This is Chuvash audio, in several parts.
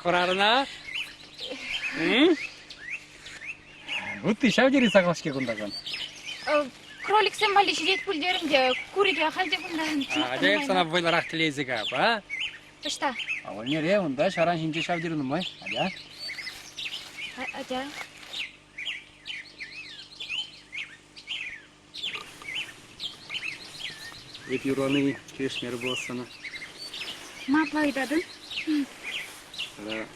хӑрарӑна? Ытти ҫав тери сахал-ҫке кунта кан. Кроликсем валли ҫитет пуль терӗм те, курӗ ахаль те кунта. Атя эп сана вӑйлӑрах тӗлесе кап, а? Ӑҫта? Авӑлнере, унта ҫаран ҫинче ҫав тери нумай. Атя. Атя. Эп юрлани килӗшмерӗ пулас сана. Ма апла ыйтатӑн? Вара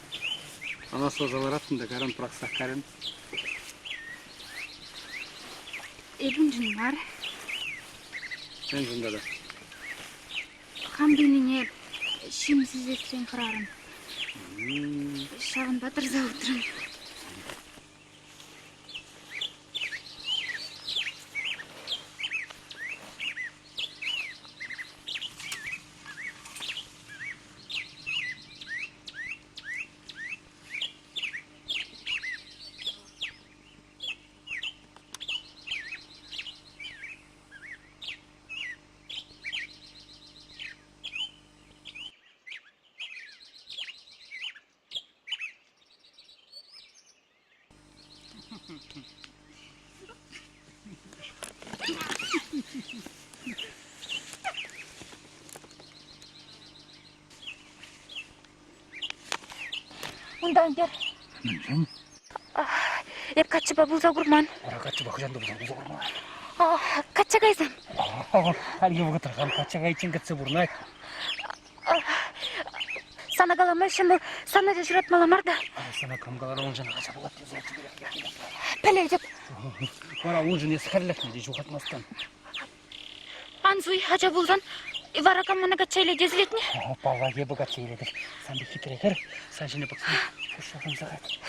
анасласа лараттӑм та кайран пӑрахсах кайрӑм. Эп уншӑн мар. Мӗншӗн тата? Хам туйнине ҫын сисесрен хӑрарӑм. Ҫавӑнпа тӑрса утрӑм. Унтан кӗр. Мӗншӗн? Эп каччӑпа пулса курман. Вара каччӑпа хӑҫан та пулсан пулса курман. Качча кайсан. Хальхи вӑхӑтра хам качча кайиччен кӗтсе пурӑнать. Сана калама ҫӑмӑл, сана та ҫуратмалла мар та. Сана кам каларӗ уншӑн ача пулать тесе. Пӗлетӗп. Вара уншӑн эс хӗрлӗхне те ҫухатмастӑн. Ан суй, ача пулсан вара кам мана качча илет тесе Паллах, эпӗ качча илетӗп. Сан пек хитре хӗр, сан ҫине пӑхсан пуҫ ҫаврӑнса каять.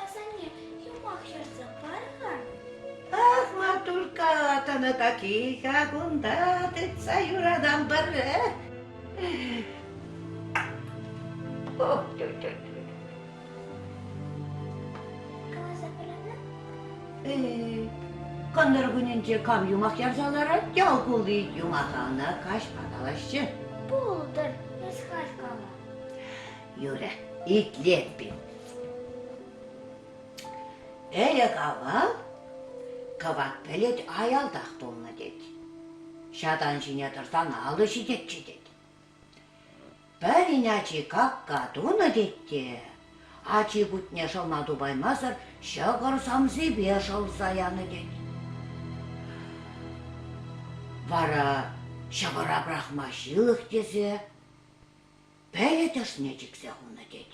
Асанне, юмах ҫырса пар-ха. Ах, матушка, тӑнӑ таки-ха кунта тытса юратам пӗрре. Ох, Каласа парана? Э, кӑнтӑр кунӗнче кам юмах ярса ларать, ял кулли юмаха ӑна каҫпа калаҫҫӗ. Пултӑр, эс халь кала. Юрӗ, итлетпин. Ӗлӗк-авал кӑвак пӗлӗт аялтах пулнӑ тет. Ҫатан ҫине тӑрсан алӑ ҫитетчӗ тет. Пӗрин ачи какка тунӑ тет те, ачи кутне шӑлма тупаймасӑр ҫӑкӑр сӑмсипе шӑлса янӑ тет. Вара ҫӑкӑра пӑрахма ҫылӑх тесе пӗлӗт ӑшне чиксе хунӑ тет.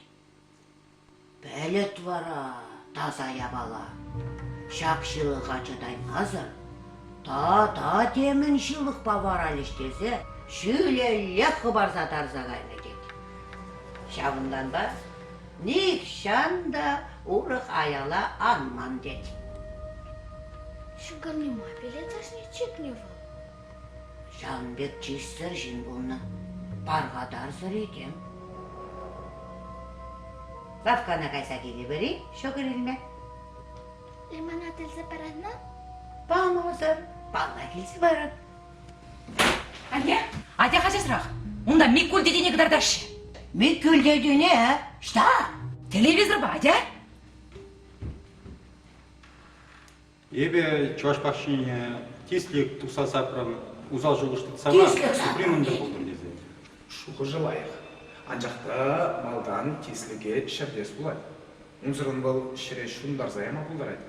Пӗлӗт вара таса япала. Ҫак ҫылӑха чӑтаймасӑр тата темӗн ҫылӑхпа варалӗҫ тесе ҫӳлеллех хӑпарса тарса кайнӑ тет. Ҫавӑнтанпа нихҫан та урӑх аяла анман тет. Ҫӑкӑрне ма пӗлӗт ӑшне чикнӗ вӑл? Ҫавӑн пек чыссӑр ҫын пулнӑ, пархатарсӑр этем. Лавккана кайса килӗпӗр-и ҫӑкӑр илме? Лимонад илсе паратна? Памасӑр, паллах илсе парап. Анне, атя хачасрах. Унта Миккуль тетене кӑтартаҫҫӗ. Миккуль тетене? Ӑҫта? Телевизорпа, атя. Эпӗ чӑваш пахчине тислӗк тухса сапрӑм, усал шухӑш тытса мар, тупри мӑнтӑр пултӑр тесе. Шухӑшӗ лайӑх. Анчах та малтан тислӗке ҫӗртес пулать. Унсӑрӑн вӑл ҫӗре ҫунтарса яма пултарать.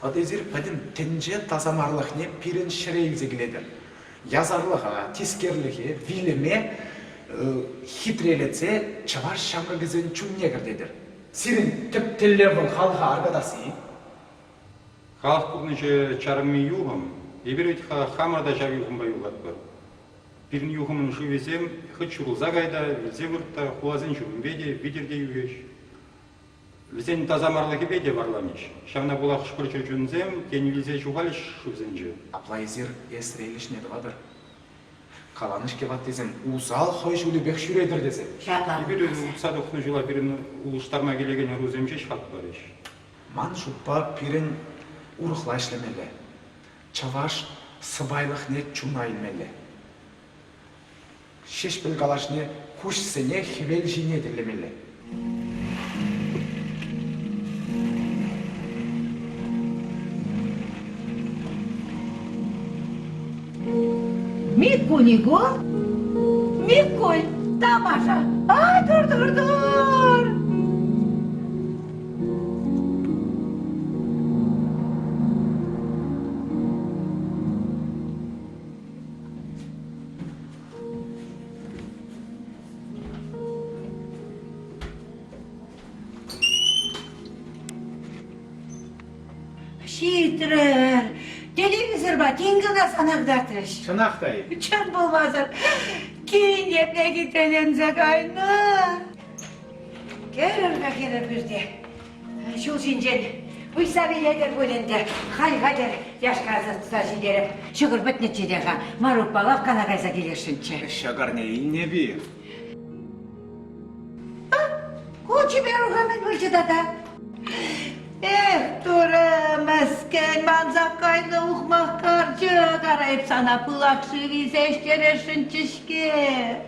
Вӑт эсир пӗтӗм тӗнче тасамарлӑхне пирӗн ҫӗре илсе килетӗр. Ясарлӑха, тискерлӗхе, вилӗме хитрелетсе чӑваш ҫамрӑкӗсен чунне кӗртетӗр. Сирӗн тӗп тӗллев вӑл халӑха аркатасси. Халӑх пурнӑҫӗ чарӑнми юхӑм. Эпир вӗт-ха хамӑр та ҫав юхӑмпа юхатпӑр. Пирӗн юхӑмӑн шывӗсем хӑть ҫурӑлса кай та, вилсе вырт та, хуласен ҫумӗпе те, витӗр те юхӗҫ. Вӗсен тасамарлӑхӗпе те варламӗҫ. Ҫавна пула хӑш-пӗр чӗрчунсем тен вилсе ҫухалӗҫ шывсенче. Апла эсир эсрел ӗҫне тӑватӑр. Каланӑ-ҫке ваттисем, усал хӑй ҫулӗпех ҫӳретӗр тесе. Ҫапла. Эпир утса тухнӑ ҫула пирӗн улӑштарма килекен ӑрусем ҫеҫ хак парӗҫ. Ман шутпа, пирӗн урӑхла ӗҫлемелле. Чӑваш сӑпайлӑхне чуна илмелле. Ҫеҫпӗл калашне куҫсене хӗвел ҫине тӗллемелле. Миккуль-ико? Миккуль, тамаша! Ай, тур-тур-тур! Ҫитрӗр. Телевизорпа тин кӑна сана кӑтартрӗҫ. Чӑнах та-и? Чӑн пулмасӑр кин епле хитреленсе кайнӑ. Кӗрӗр-ха, хӗрӗр пӳрте. Ҫул ҫинчен выҫса вилетӗр пуль ӗнтӗ. Халь хатӗр яшка ӑсатса ҫитерӗп. Ҫӑкӑр пӗтнӗччӗ те-ха. Марукпа лавккана кайса килесшӗнччӗ. Ҫӑкӑрне илнӗ-пи? Ку чиперуха мӗн пулчӗ тата? Эх, турӑ, мӗскӗн, мансах кайнӑ ухмах карчӑк, ара эп сана пылак шыв илсе ӗҫтересшӗнччӗ-ҫке.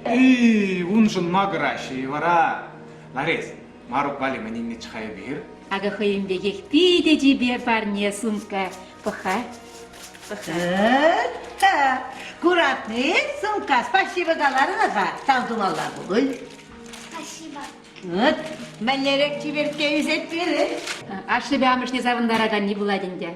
Эй, уншӑн макӑраҫҫӗ-и вара? Ларис, Марук валли мӗн илнӗччӗ-ха эпир? Акӑ хӑйӗн пекех питӗ чипер парне сумка. Пӑх-ха. Пӑх-ха. Куратни, сумка, спасибо каларӑн-ха, тав тумалла пуль. Спасибо. Вот, мӗнлерех чиперкке ӳсет пирӗн. Ашшӗпе амӑшне савӑнтараканни пулать ӗнтӗ.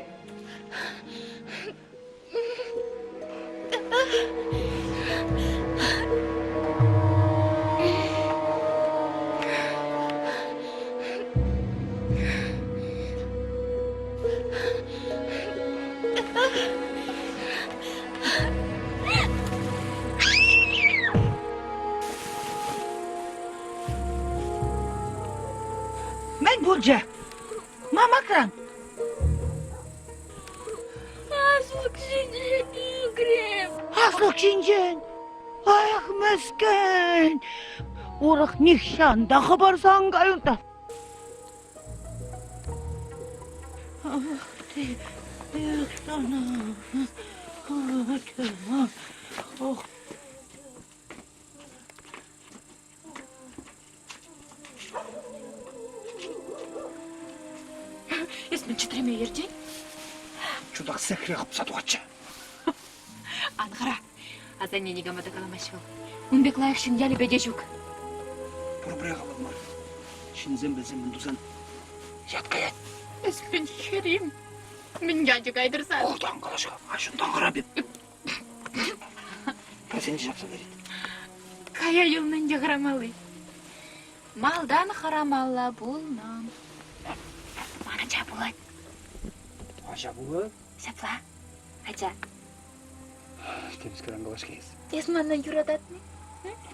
Мӗн пулчӗ? Мамакран. Аслӑк ҫинчен ӳкрӗм. Аслӑк ҫинчен? Ах, мӗскӗн! Урӑх нихҫан та хӑпарса ан кай унта. Ах ты, эх, сана. Ох. Эс мӗн чӗтреме ертен? Чутах сехре хӑпса тухатчӗ. Ан хӑра. Асанне никама та каламасть вӑл. Ун пек лайӑх ҫын ялӗпе те ҫук. Пурпӗрех аван мар. Ҫынсем пӗлсен мӗн тусан ят каять. Эс мӗн хӗрим? Мӗн ячӗ кайтӑр сан? Ӑлтан калаҫ-ха, аҫунтан хӑрап эп. Пӗрсенче ҫапса перет. Кая юлнӑ ӗнтӗ хӑрамалли. Малтан хӑрамалла пулнӑ. Ман ача пулать. Ача пулать? Ҫапла, ача. Темскер ан калаҫ эс. Эс мана юрататни?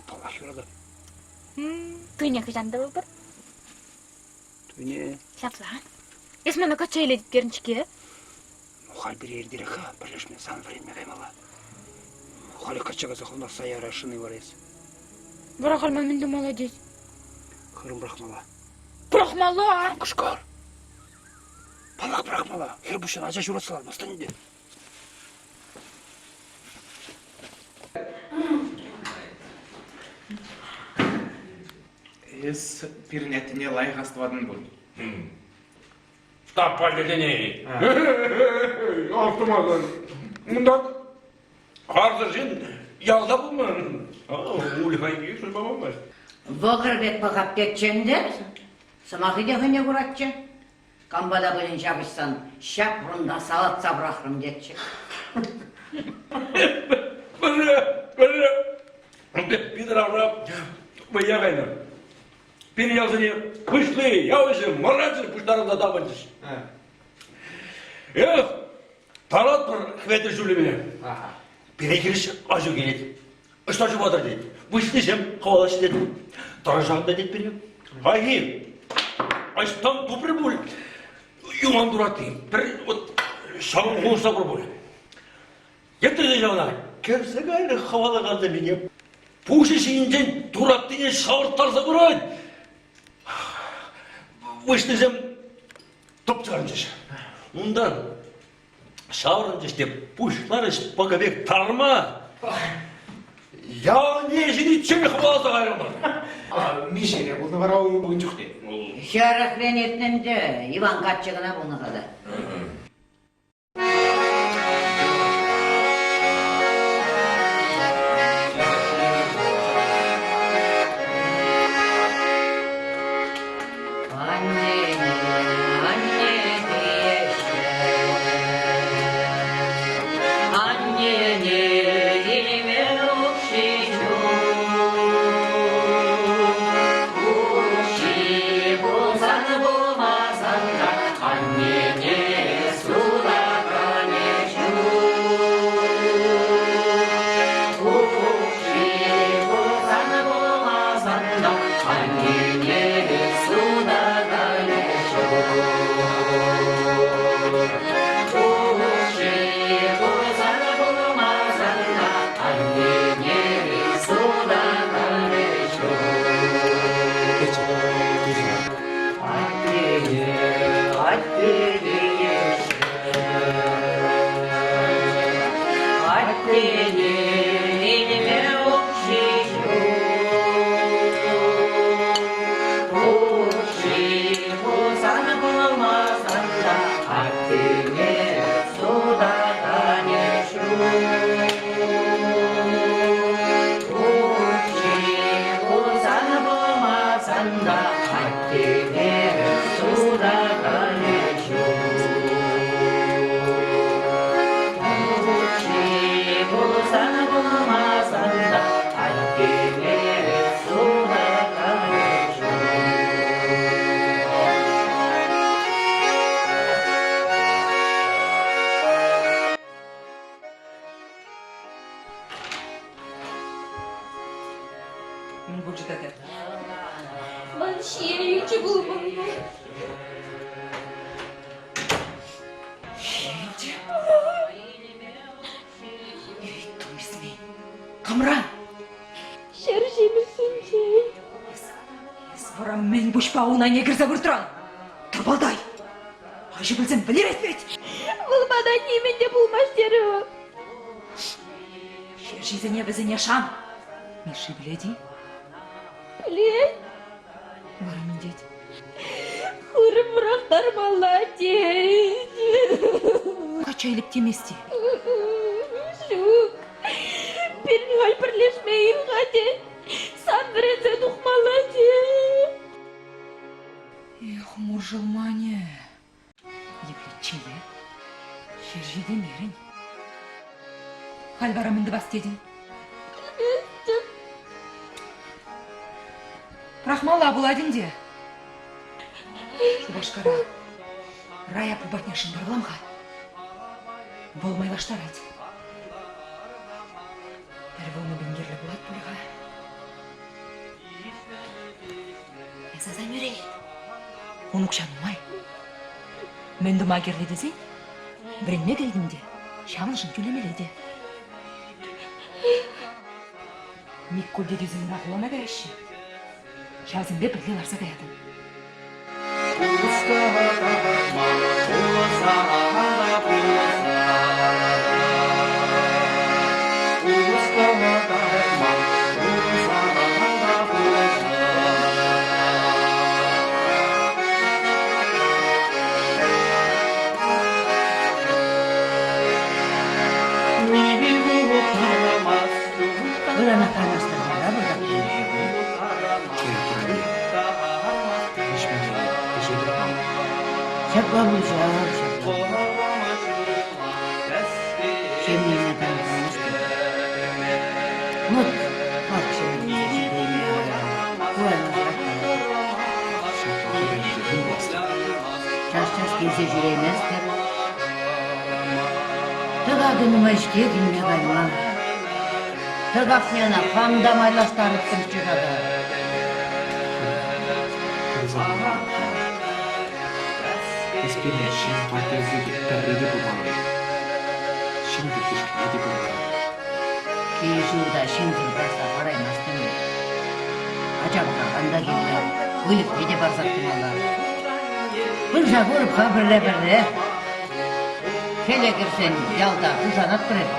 Паллах юратап. Туйне хӑҫан тӑвӑпӑр? Туйне? Ҫапла. Эс мана качча илетӗп терӗн-ҫке. Ну, халь пире иртерех-ха пӗрлешме, сан вӗренме каймалла. Халӗ качча кайса хӑвнах ярасшӑн-и вара эс? Вара халь ман мӗн тумалла тет? Хырӑм пӑрахмалла. Пӑрахмалла? Кӑшкӑр! Паллах пӑрахмалла. Хӗр пуҫҫӑн ача ҫуратса лармастӑн ӗнтӗ. Эс пирӗн аттене лайӑх астӑватӑн пуль. Таппа тени. Автоматӑн. Унта харсӑр ҫын ялта пулман. Ульха иккӗшӗн памасть. Вӑкӑр пек пӑхап тетчӗ ӗнтӗ. Сӑмахӗ те хӑйне куратчӗ. Кампа та пулин ҫапӑҫсан ҫапрӑм та салатса пӑрахрӑм тетчӗ. Пӗрре, пӗрре. Питӗр вӑййа кайнӑ. Пирӗн ялсене пуҫли, явӑҫӗ, мӑрачӗ пуҫтарӑнса тапӑнчӗҫ. Эх, таратпӑр Хветӗр ҫулӗпе. Пире хирӗҫ аҫу килет. Ӑҫта чупатӑр тет. Выҫлисем хӑвалаҫҫӗ тет. Тӑрӑшан та тет пире. Хайхи. Ӑҫтан тупрӗ пуль юман туратти. Пӗр вот ҫавӑн хушса пур пуль. Епле те ҫавна кӗрсе кайрӗ хӑвалакан мине. Пуҫӗ ҫинчен тураттине ҫавӑрттарса пырать. Выҫнисем тӑп чарӑнчӗҫ. Унтан ҫаврӑнчӗҫ те пуҫларӗҫ пӑкӑ пек тарма. Ялне ҫитиччен хӑваласа кайрӑмӑр. Миҫере пулнӑ вара ун чухне? Хӗрӗхрен иртнӗ ӗнтӗ, Иван каччӑ кӑна пулнӑ-ха та. Аннене, анне тееҫҫӗ. Аннене илме укҫи ҫук. Укҫи пулсан пулмасан та аннене сутаканӗ ҫук. Укҫи пулсан пулмасан та аннене сутаканӗ ҫук. Укҫи пулсан пулмасан та аннене сутаканӗ ҫук. Аттене, аттене Аттене илме укҫи ҫук. Укҫи пулсан пулмасан та аттене сутаканӗ ҫук. Укҫи пулсан пулмасан та аттене сутаканӗ ҫук. Укҫи пулсан пулмасан та аттене сутаканӗ ҫук. Мӗн пулчӗ тата? Ман ҫиелчӗ пулман. Ҫиелчӗ? Эй, тумисми. Камран? Ҫӗр ҫимӗҫсенчен. Эс, эс вара мӗн пуҫпа ун айне кӗрсе выртран? Тӑпалтай! Аҫу пӗлсен вӗлерет вӗт! Вӑл мана нимӗн те пулмасть терӗ вӑл. Ҫерҫисене вӗсене шан. Мишши пӗлет-и? Пӗлет. Вара мӗн тет? Хырӑм пӑрахтармалла тет. Качча илеп темест-и? Ҫук. Пирӗн халь пӗрлешме ил-ха тет. Сан вӗренсе тухмалла тет. Эх, муршӑлманӗ. Епле чее. Ҫерҫи темерӗн. Халь вара мӗн тӑвас тетӗн? Пӗлместӗп. Пӑрахмалла пулать ӗнтӗ. Шупашкара Рая патне шӑнкӑравлам-ха. Вӑл майлаштарать. Пӗр вунӑ пин кирлӗ пулать пуль-ха. Эс асаннӳрен. Ун укҫа нумай. Мӗн тума кирлӗ тесен, вӗренме кӗретӗн те, ҫавӑншӑн тӳлемелле те. Миккуль тетесем ӑна хулана каяҫҫӗ. Ҫавсемпе пӗрле ларса каятӑн. Вырана канаштармалла вӑхӑт. Ҫапла пулсан, ҫапла. Ҫемьене таврӑнмасть. Вот как Час-час килсе ҫӳрейместӗп. Тӑкакӗ нумай-ҫке килме кайма. Тӑкакне ӑна хам та майлаштарӑттӑмччӗ тата. Эс пире ҫӗнӗ хваттерсем пӗрре те пыман. Ҫӗнӗ пӳртешкене те пыман. Кил-ҫурта ҫынсӑр парса параймастӑн. Ача пӑхакан та кирлӗ, выльӑхне те парсах тӑмалла. Пырса курӑп-ха пӗрре-пӗрре. Хӗле кӗрсен ялта пушанатпӑр эп.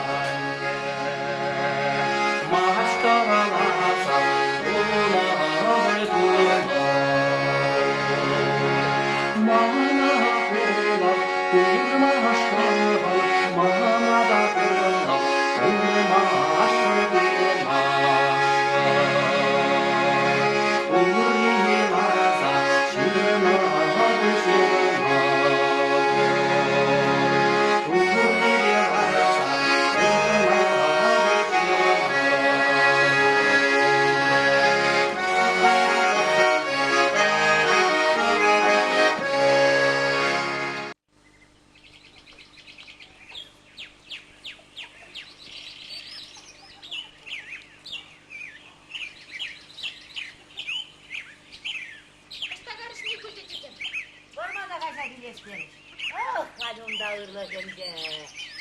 Вӑрмана кайса килес терӗҫ. Ах, халь унта ырлӑх ӗнтӗ.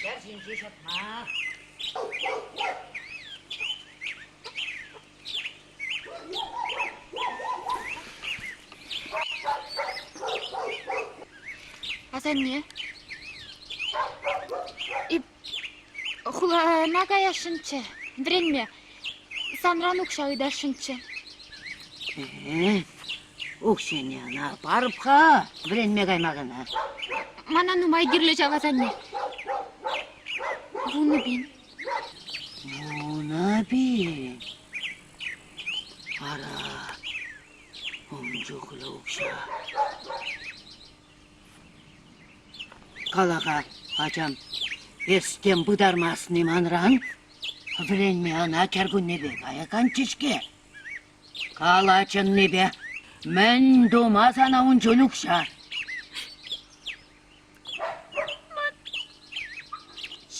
Ҫӗр ҫинчи ҫӑтмах. Асанне, эп хулана каясшӑнччӗ, вӗренме. Санран укҫа ыйтасшӑнччӗ. Укҫине ӑна парӑп-ха, вӗренме кайма кӑна. Мана нумай кирлӗ ҫав, асанне. 10,000. 10,000? Ара, ун чухлӗ укҫа. Кала-ха, ачам, эс тем пытармастни манран? Вӗренме ӑна кӗркуннепе каяканччӗ-ҫке. Кала чӑннипе, мӗн тума сана ун чуль укҫа? Ман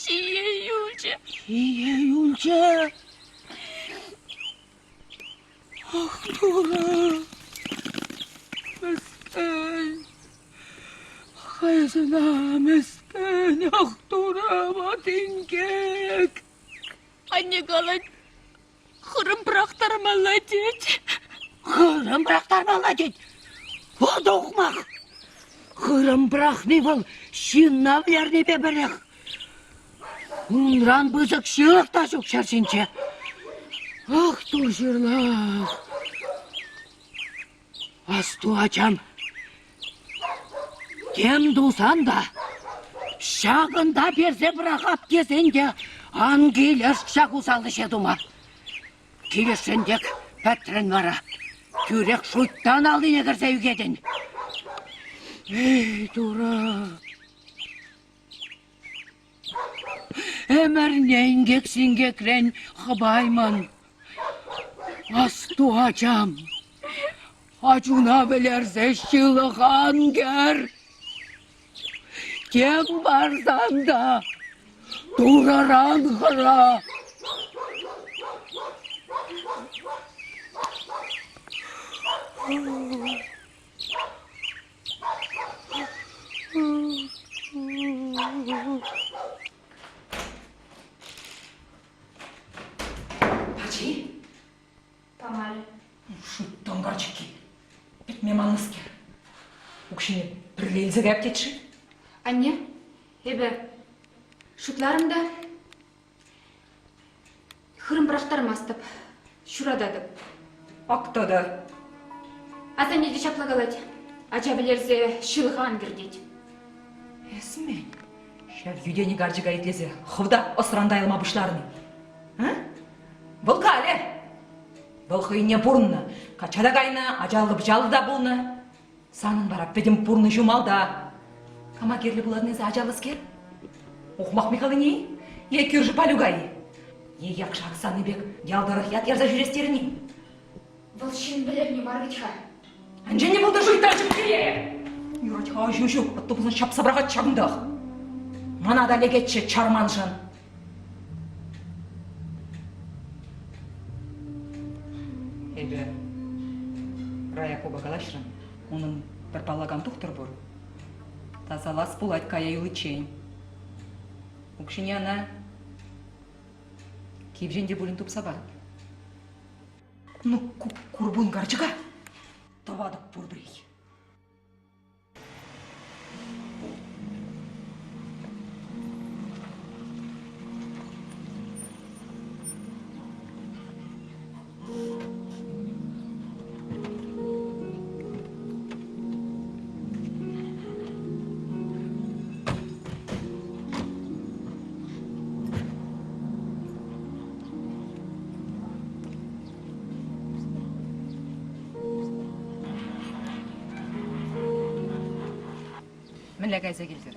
ҫие юлчӗ. Ҫие юлчӗ? Ах, Турӑ! Мӗскӗн! Ах, эс ӑна, мӗскӗн! Ах, Турӑ, ват инкек! Анне калать, хырӑм пӑрахтармалла тет. Хырӑм пӑрахтармалла тет? Вӑт ухмах! Хырӑм пӑрахни вӑл ҫынна вӗлернипе пӗрех. Унран пысӑк ҫылӑх та ҫук ҫӗр ҫинче. Ах, тур ҫырлах! Асту, ачам, тем тусан та ҫакӑнта персе пӑрахап тесен те ан килӗш ҫак усал ӗҫе тума. Килӗшсен тек пӗтрӗн вара. Тӳрех шуйттан аллине кӗрсе ӳкетӗн. Эй, Турӑ! Ӗмӗрне инкек-синкекрен хӑпаймӑн. Асту, ачам, ачуна вӗлерсе ҫылӑх ан кӗр. Тем парсан та Турӑран хӑра. Пачи? Памарӗ. Шуйттан карчӑкки. Пӗтме маннӑскер. Укҫине пӗрле илсе каяп тет-ши? Анне, эпӗ шутларӑм та хырӑм пӑрахтармастӑп, ҫурататӑп. Ак тата. Асанне те ҫапла калать. Ача вӗлерсе ҫылӑха ан кӗртет. Эс мӗн? Ҫав йӳтенӗ карчӑка итлесе хӑв та ӑсран тайӑлма пуҫларӑн-и? А? Вӑл калӗ. Вӑл хӑйне пурӑннӑ, качча та кайнӑ, ачаллӑ-пӑчаллӑ та пулнӑ. Санӑн вара пӗтӗм пурнӑҫу малта. Кама кирлӗ пулатӑн эсӗ ачаллӑскер? Ухмах Михалине-и? Е кӳршӗ Палюка-и? Е якшак санни пек ял тӑрӑх ят ярса ҫӳрес терӗн-и? Вӑл ҫын вӗлерни мар вӗт-ха. Анчах не пултӑр шуйттанчӑк пире! Юрать-ха аҫу ҫук, атту ҫапса пӑрахать ҫакӑнтах. Мана та лекетчӗ чарманшӑн. Эпӗ Раякова калаҫрӑм. Унӑн пӗр паллакан тухтӑр пур. Тасалас пулать кая юличчен. Укҫине ӑна кивҫен те пулин тупса пар. Ну, курпун карчӑка тӑватӑп пурпӗрех. Мӗнле кайса килтӗр?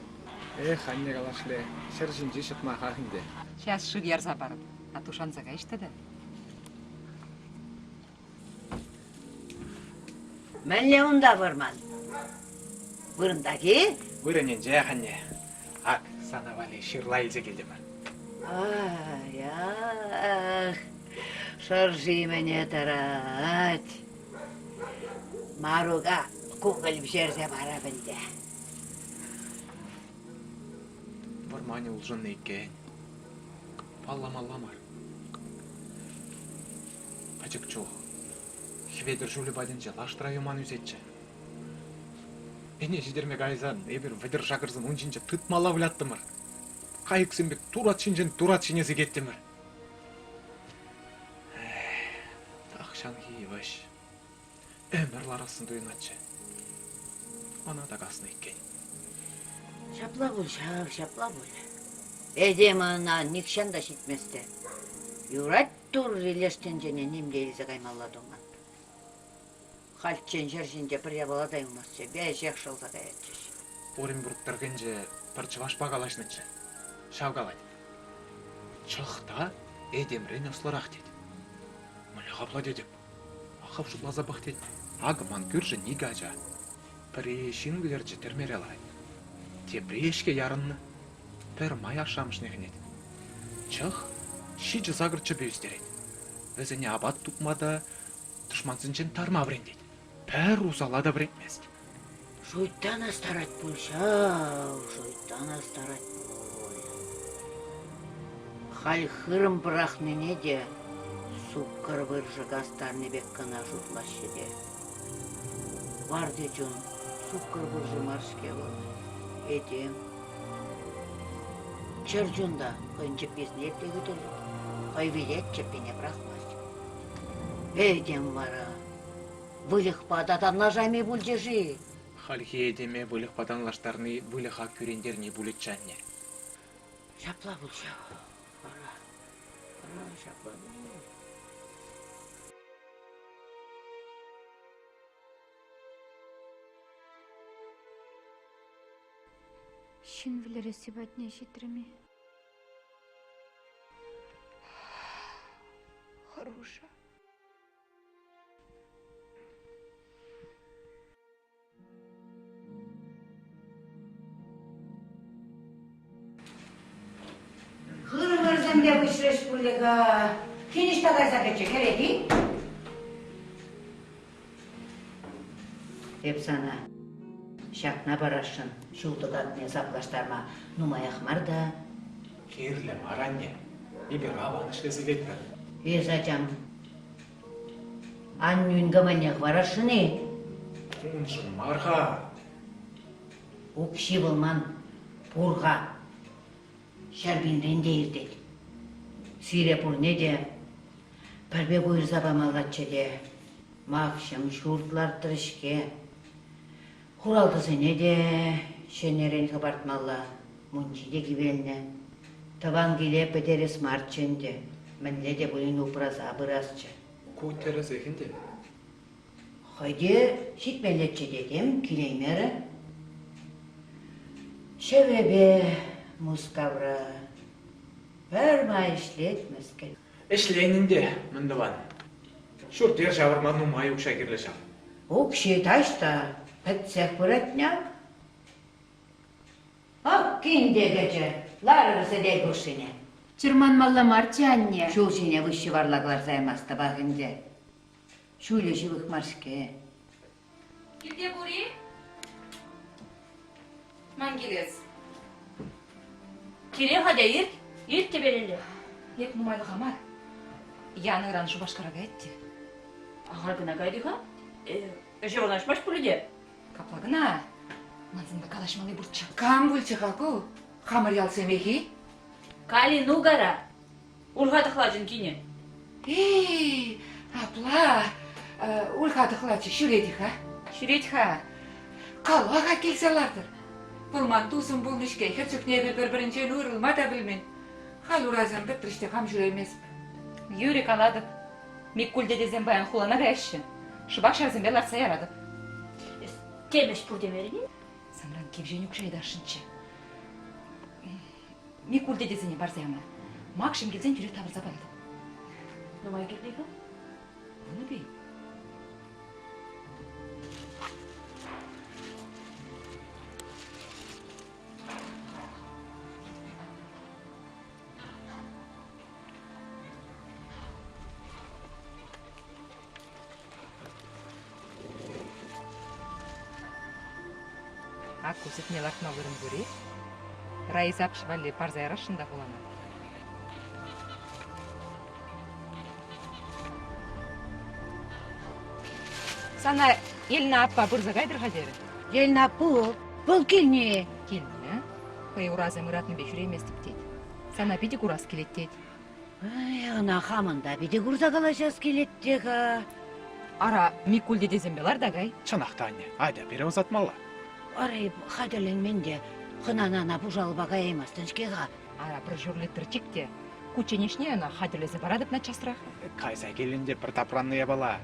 Эх, анне калашле, ҫӗр ҫинчи ҫӑтмахах ӗнтӗ. Час шыв ярса парӑп, атту шанса кайӗҫ тата. Мӗнле унта вӑрман? Вырӑнтах-и? Вырӑнӗнчех, анне. Ак, сана валли ҫырла илсе килтӗмӗр. Ай, ах, шӑрши мӗне тӑрать. Марука кукӑль пӗҫерсе парап ӗнтӗ. Вӑрманӗ улшӑннӑ иккен. Палламалла мар. Пӗчӗк чух Хӗветӗр ҫулӗ патӗнче лаштра юман ӳсетчӗ. Ӗне ҫитерме кайсан эпир вӗтӗр-шакӑрсем ун ҫинче тытмалла выляттӑмӑр. Кайӑксем пек турат ҫинчен турат ҫине сикеттӗмӗр. Тахҫанхи йывӑҫ. Ӗмӗр ларассӑн туйӑнатчӗ. Ӑна та каснӑ иккен. Ҫапла пуль ҫав, ҫапла пуль. Этем ӑна нихҫан та ҫитмест те. Юрать Турри леш тӗнчене ним те илсе каймалла туман. Хальччен ҫӗр ҫинче пӗр япала та юлмастчӗ, веҫех шӑлса каятчӗҫ. Оренбург тӑрӑхӗнче пӗр чӑвашпа калаҫнӑччӗ. Ҫав калать. Чӑх та этемрен ӑслӑрах тет. Мӗнле капла тетӗп? Хӑв шутласа пӑх тет. Акӑ ман кӳршӗн икӗ ача. Пӗри ҫын вӗлерчӗ тӗрмере ларать. Тепри ӗҫке ярӑннӑ. Пӗр май ашшӗ-амӑшне хӗнет. Чӑх ҫичӗ-сакӑр чӗпӗ ӳстерет. Вӗсене апат тупма та, тӑшмансенчен тарма вӗрентет. Пӗр усала та вӗрентмест. Шуйттан астарать пуль ҫав, шуйттан астарать пуль. Халь хырӑм пӑрахнине те суккӑр выршӑ кастарнӑ пек кӑна шутлаҫҫӗ те. Варти чун суккӑр выршӑ мар-ҫке вӑл, этем. Чӗр чун та хӑйӗн чӗпписене епле хӳтӗлет, хӑй вилет, чӗппине пӑрахмасть. Этем вара Выльӑхпа та танлашайми пулчӗ-ши? Хальхи этеме выльӑхпа танлаштарни выльӑха кӳрентерни пулӗччӗ, анне. Ҫапла пуль ҫав. Ара, ара, ҫапла пуль. Ҫын вӗлересси патне ҫитрӗм-и? Хӑрушӑ. Хырӑмӑрсем те выҫрӗҫ пулӗ-ха. Кин ӑҫта кайса кӗчӗ, кӗрет-и? Эп сана ҫакна парасшӑн, ҫул тӑкакне саплаштарма нумаях мар та. Кирлӗ мар, анне. Эпир аван ӗҫлесе илетпӗр. Эс, ачам, аннӳн кӑмӑлне хӑварасшӑн-и? Уншӑн мар-ха. Укҫи вӑл ман пур-ха. Ҫӗрпинрен те иртет. Сире пурне те пӗр пек уйӑрса памаллаччӗ те. Макҫӑм ҫурт лартрӗ-ҫке. Хуралтӑсене те ҫӗнӗрен хӑпартмалла, мунчи те кивелнӗ. Тӑван киле пӗтерес марччӗ ӗнтӗ, мӗнле те пулин упраса пырасчӗ. Ку тӗрӗсех ӗнтӗ. Хӑй те ҫитмеллеччӗ те тем, килеймерӗ. Ҫӗвӗпе Мускавра пӗрмай ӗҫлет мӗскӗн. Ӗҫлен ӗнтӗ, мӗн тӑван. Ҫурт-йӗр ҫавӑрма нумай укҫа кирлӗ ҫав. Укҫи таҫта пӗтсех пырать-няк. Ак кин те кӗчӗ, ларӑр сӗтел хушшине. Чӑрманмалла марччӗ, анне. Ҫул ҫине выҫҫӑ варла кӑларса ямастӑпах ӗнтӗ. Ҫулӗ ҫывӑх мар-ҫке. Килте пур-и? Ман ман килес. Киле хатя ирт, ирт тӗпелелле. Эп нумайлӑха мар. Ян ыран Шупашкара каять те. Ахаль кӑна кайрӗ-ха. Ӗҫе вырнаҫмасть пулӗ те. Капла кӑна. Ман санпа калаҫмалли пурччӗ. Кам пулчӗ-ха ку? Хамӑр ялсемех-и? Калину кара. Ульха тӑхлачӑн кинӗ. Эй, апла Ульха тӑхлачӑ ҫӳрет-и-ха? Ҫӳрет-ха. Кала-ха килсе лартӑр. Вӑл ман тусӑм пулнӑ-ҫке, хӗр чухне эпир пӗр-пӗринчен уйрӑлма та пӗлмен. Халь урасем пӗтрӗҫ те хам ҫӳреместӗп. Юрӗ, калатӑп. Миккуль тетесем паян хулана каяҫҫӗ. Шӑпах ҫавсемпе лартса яратӑп. Эс тем ӗҫ пур темерӗн-и? Санран кивҫен укҫа ыйтасшӑнччӗ. Миккуль тетесене парса яма. Макҫӑм килсен тӳрех тавӑрса паратӑп. Нумай кирлӗ-ха? 10 пин. Ак ку сӗтне лартма вырӑн пур-и? Раиса аппӑш валли парса ярасшӑн та хулана. Сана Ельна аппа пырса кайтӑр-ха терӗ. Ельна аппу, вӑл килнӗ. Килнӗ. Хӑй урасем ыратнипе ҫӳрейместӗп тет. Сана питӗ курас килет тет. Ай, ӑна хамӑн та питӗ курса калаҫас килет те-ха. Ара, Миккуль тетесемпе лар та кай. Чӑнах та, анне, атя пире ӑсатмалла. Ара, эп хатӗрленмен те хӑнана ӑна пушалпа каяймастӑн-ҫке-ха. Ара, пӗр ҫур литр чик те кучченеҫне ӑна хатӗрлесе паратӑп наччасрах. Кайса килӗн те пӗр тапраннӑ япала.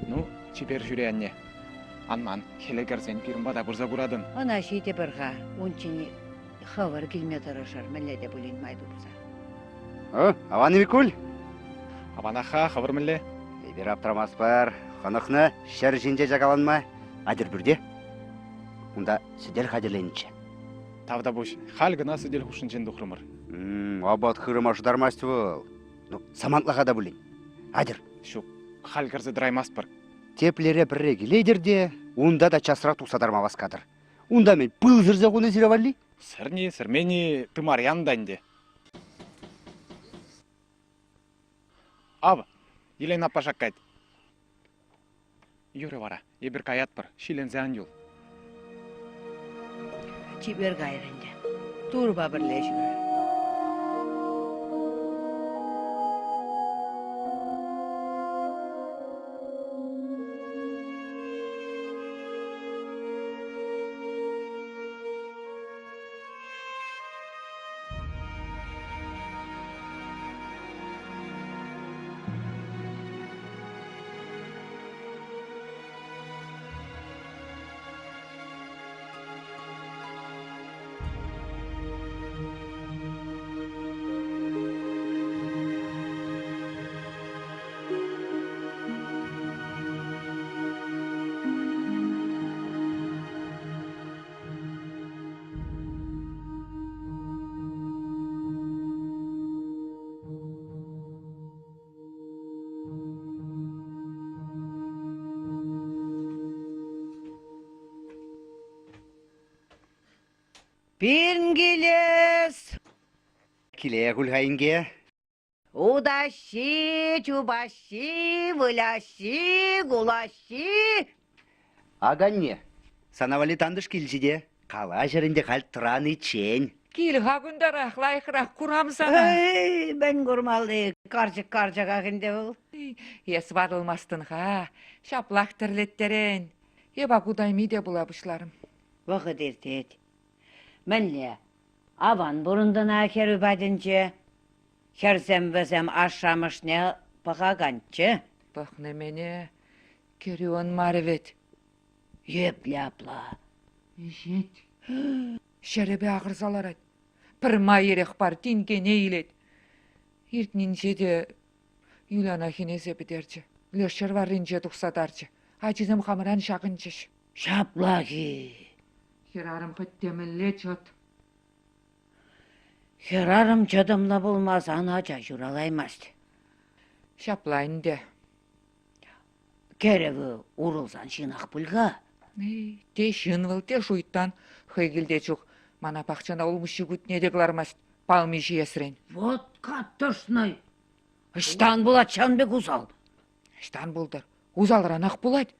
Ну, чипер ҫӳре, анне. Ан ман, хӗле кӗрсен пирӗн пата пырса куратӑн. Ӑна ҫитӗпӗр-ха, унччен хӑвӑр килме тӑрӑшӑр, мӗнле те пулин май тупса. О, аван-и, Микуль? Аванах-ха, хӑвӑр мӗнле? Эпир аптрамастпӑр. Хӑнӑхнӑ ҫӗр ҫинче чакаланма. Атьӑр пӳрте. Унта сӗтел хатӗрленӗччӗ. Тавтапуҫ. Халь кӑна сӗтел хушшинчен тухрӑмӑр. Апат хырӑма шӑтармасть вӑл. Ну, самантлӑха та пулин. Атьӑр. Ҫук, халь кӗрсе тӑраймастпӑр. Теплере пӗрре килетӗр те, унта та часрах тухса тарма васкатӑр. Унта мӗн, пыл сӗрсе хунӑ сире валли? Сӗрни, сӗрмени тымар янӑ та ӗнтӗ. Ав, Елена аппа шаккать. Юрӗ вара, эпир каятпӑр, ҫиленсе ан юл. Чипер кайрӗ ӗнтӗ. Турӑпа пӗрле ҫӳрӗ. Пирӗн килес! Киле Ульха инке. Утаҫҫи, чупаҫҫи, выляҫҫи, кулаҫҫи. Аканне, сана валли тантӑш килчӗ те. Калаҫӑр ӗнтӗ халь тӑраниччен. Кил-ха кунтарах, лайӑхрах курам сана. Эй, мӗн курмалли, карчӑк карчӑках ӗнтӗ вӑл. Эс ватӑлмастӑн-ха, ҫаплах тӗрлеттерен. Эп ак утайми те пула пуҫларӑм. Вӑхӑт иртет. Мӗнле? Аван пурӑнтӑна хӗрӳ патӗнче. Хӗрсем вӗсем ашшӗ-амӑшне пӑхаканччӗ. Пӑхнӑ-мӗне, кӗрӳ ӑнмарӗ вӗт. Епле апла? Ӗҫет. Ҫӗрӗпе ахӑрса ларать. Пӗрмай эрех пар, тинкене илет. Иртнинче те Юляна хӗнесе пӗтерчӗ. Леш ҫӗр варринче тухса тарчӗ. Ачисем хамран ҫакӑнчӗҫ. Ҫаплах-и? Хӗрарӑм хӑть те мӗнле чӑт. Хӗрарӑм чӑтӑмлӑ пулмасан ача ҫуралаймасть. Ҫапла ӗнтӗ. Кӗрӗвӗ урӑлсан ҫынах пуль-ха. Эй, те ҫын вӑл, те шуйттан. Хӑй килте чух мана пахчана улмуҫҫи кутне те кӑлармасть палми ҫиесрен. Вот катӑшнӑй! Ӑҫтан пулать ҫавӑн пек усал? Ӑҫтан пултӑр? Усалранах пулать.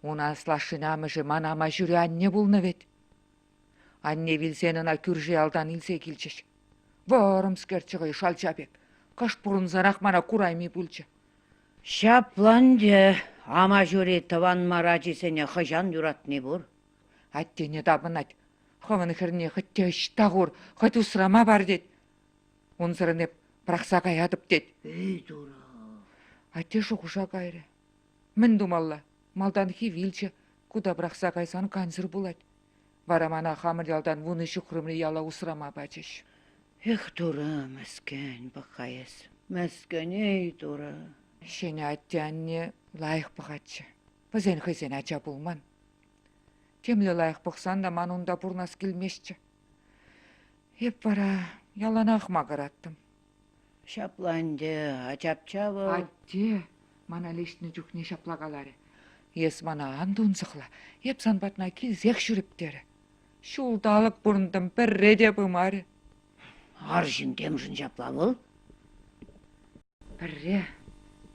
Ун аслашшӗн амӑшӗ ман ама ҫӳре анне пулнӑ вӗт. Анне вилсен ӑна кӳршӗ ялтан илсе килчӗҫ. Вӑрӑмскерччӗ хӑй шалча пек. Кӑшт пурӑнсанах мана курайми пулчӗ. Ҫапла ӗнтӗ ама ҫури тӑван мар ачисене хӑҫан юратни пур? Аттене тапӑнать. Хӑвӑн хӗрне хӑть те ӑҫта хур, хӑть усрама пар тет. Унсӑрӑн эп пӑрахса каятӑп тет. Эй, Турӑ! Атте шухӑша кайрӗ. Мӗн тумалла? Малтанхи вилчӗ, кута пӑрахса кайсан кансӗр пулать. Вара мана хамӑр ялтан вунӑ ҫухрӑмри яла усрама пачӗҫ. Эх, Турӑ, мӗскӗн пӑх-ха эс, мӗскӗн, эй, Турӑ. Ҫӗнӗ атте-анне лайӑх пӑхатчӗ. Вӗсен хӑйсен ача пулман. Темле лайӑх пӑхсан та ман унта пурӑнас килместчӗ. Эп вара яланах макӑраттӑм. Ҫапла ӗнтӗ, ачапча вӑл. Атте мана леҫнӗ чухне ҫапла каларӗ. Эс мана ан тунсӑхла, эп сан патна килсех ҫӳрӗп терӗ. Ҫулталӑк пурӑнтӑм, пӗрре те пымарӗ. Арҫын темшӗн ҫапла вӑл. Пӗрре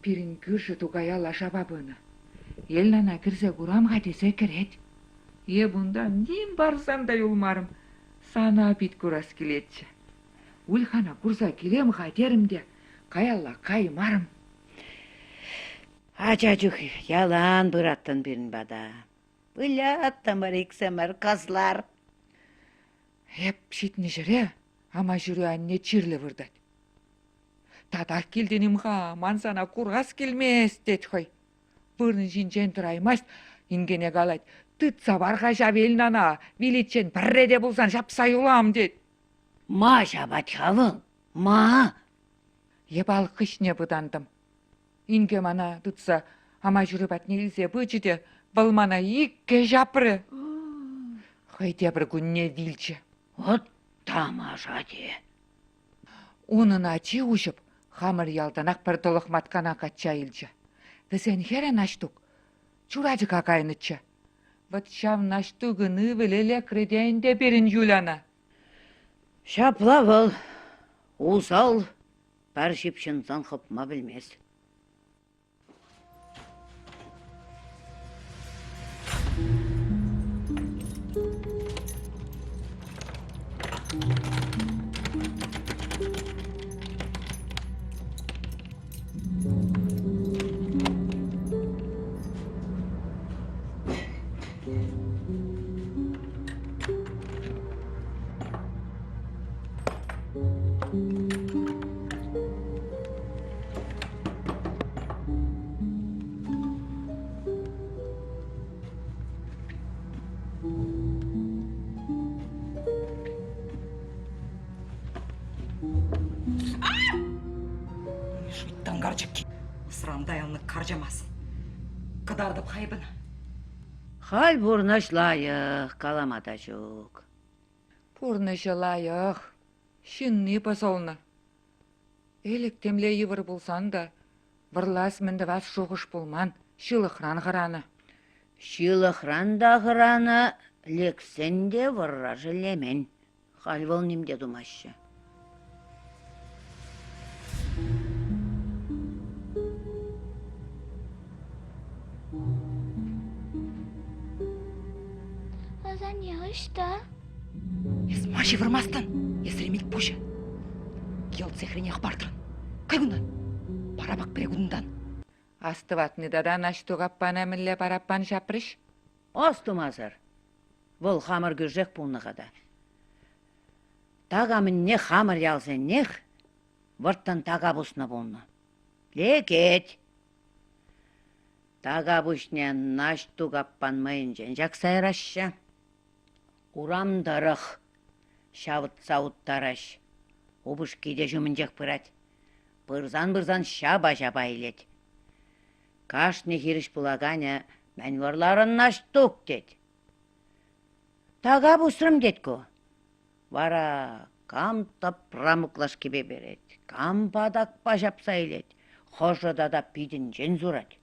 пирӗн кӳршӗ Тукая лашапа пынӑ. Елнана кӗрсе курам-ха тесе кӗрет. Эп унтан ним парсан та юлмарӑм. Сана пит курас килетчӗ. Ульхана курса килем-ха терӗм те каялла каймарӑм. Ача чух ялан пыраттӑн пирӗн пата. Выляттӑмӑр иксӗмӗр, кӑслар. Эп ҫитнӗ ҫӗре ама ҫӳрӳ анне чирлӗ выртать. Татах килтӗн-им-ха, ман сана курас килмест, тет хӑй. Вырӑн ҫинчен тӑраймасть, инкене калать. Тытса пар-ха ҫав Эльнана, виличчен пӗрре те пулсан ҫапса юлам, тет. Ма ҫапать-ха вӑл? Ма? Эп алӑк хыҫне пытантӑм. Инке мана тытса ама ҫурӗ патне илсе пычӗ те вӑл мана иккӗ ҫапрӗ. Хӑй тепӗр кунне вилчӗ. Вӑт тамаша те. Унӑн ачи Уҫӑп хамӑр ялтанах пӗр тӑлӑх маткана качча илчӗ. Вӗсен хӗрӗ Наҫтук Чурачӑка кайнӑччӗ. Вӑт ҫав Наҫтукӑн ывӑлӗ лекрӗ те ӗнтӗ пирӗн Юляна. Ҫапла вӑл усал пӗр ҫыпҫӑнсан хӑпма пӗлмест. Шуйттан карчӑкки! Ӑсран тайӑлнӑ карчамас. Кӑтартӑп хайпӑна. Халь пурнӑҫ лайӑх, калама та ҫук. Пурнӑҫӗ лайӑх, ҫынни пӑсӑлнӑ. Ӗлӗк темле йывӑр пулсан та вӑрлас-мӗн тӑвас шухӑш пулман, ҫылӑхран хӑранӑ. Ҫылӑхран та хӑранӑ, лексен те вӑрра шеллемен. Халь вӑл ним те тумаҫҫӗ. Асанне ӑҫта? Эс ма ҫывӑрмастӑн, эсремет пуҫӗ. Йӑлт сехрине хӑпартрӑн. Кай кунтан. Парапак пире кунтан. Астӑватни тата Наҫтук аппана мӗнле параппан ҫапрӗҫ? Астумасӑр. Вӑл хамӑр кӳршех пулнӑ-ха та. Такамӑнне хамӑр ялсеннех вӑрттӑн така пуснӑ пулнӑ. Лекет. Така пуҫне Наҫтук аппан мӑйӗнчен ҫакса яраҫҫӗ. Урам тӑрӑх ҫавӑтса уттараҫ. Упӑшки те ҫумӗнчех пырать. Пырсан-пырсан ҫапа-ҫапа илет. Кашни хирӗҫ пулаканӗ мӗн вӑрларӑн, Наҫтук, тет. Така пусрӑм тет ку. Вара кам тӑпра муклашкипе перет, кам патакпа ҫапса илет, хӑшӗ тата питӗнчен сурать.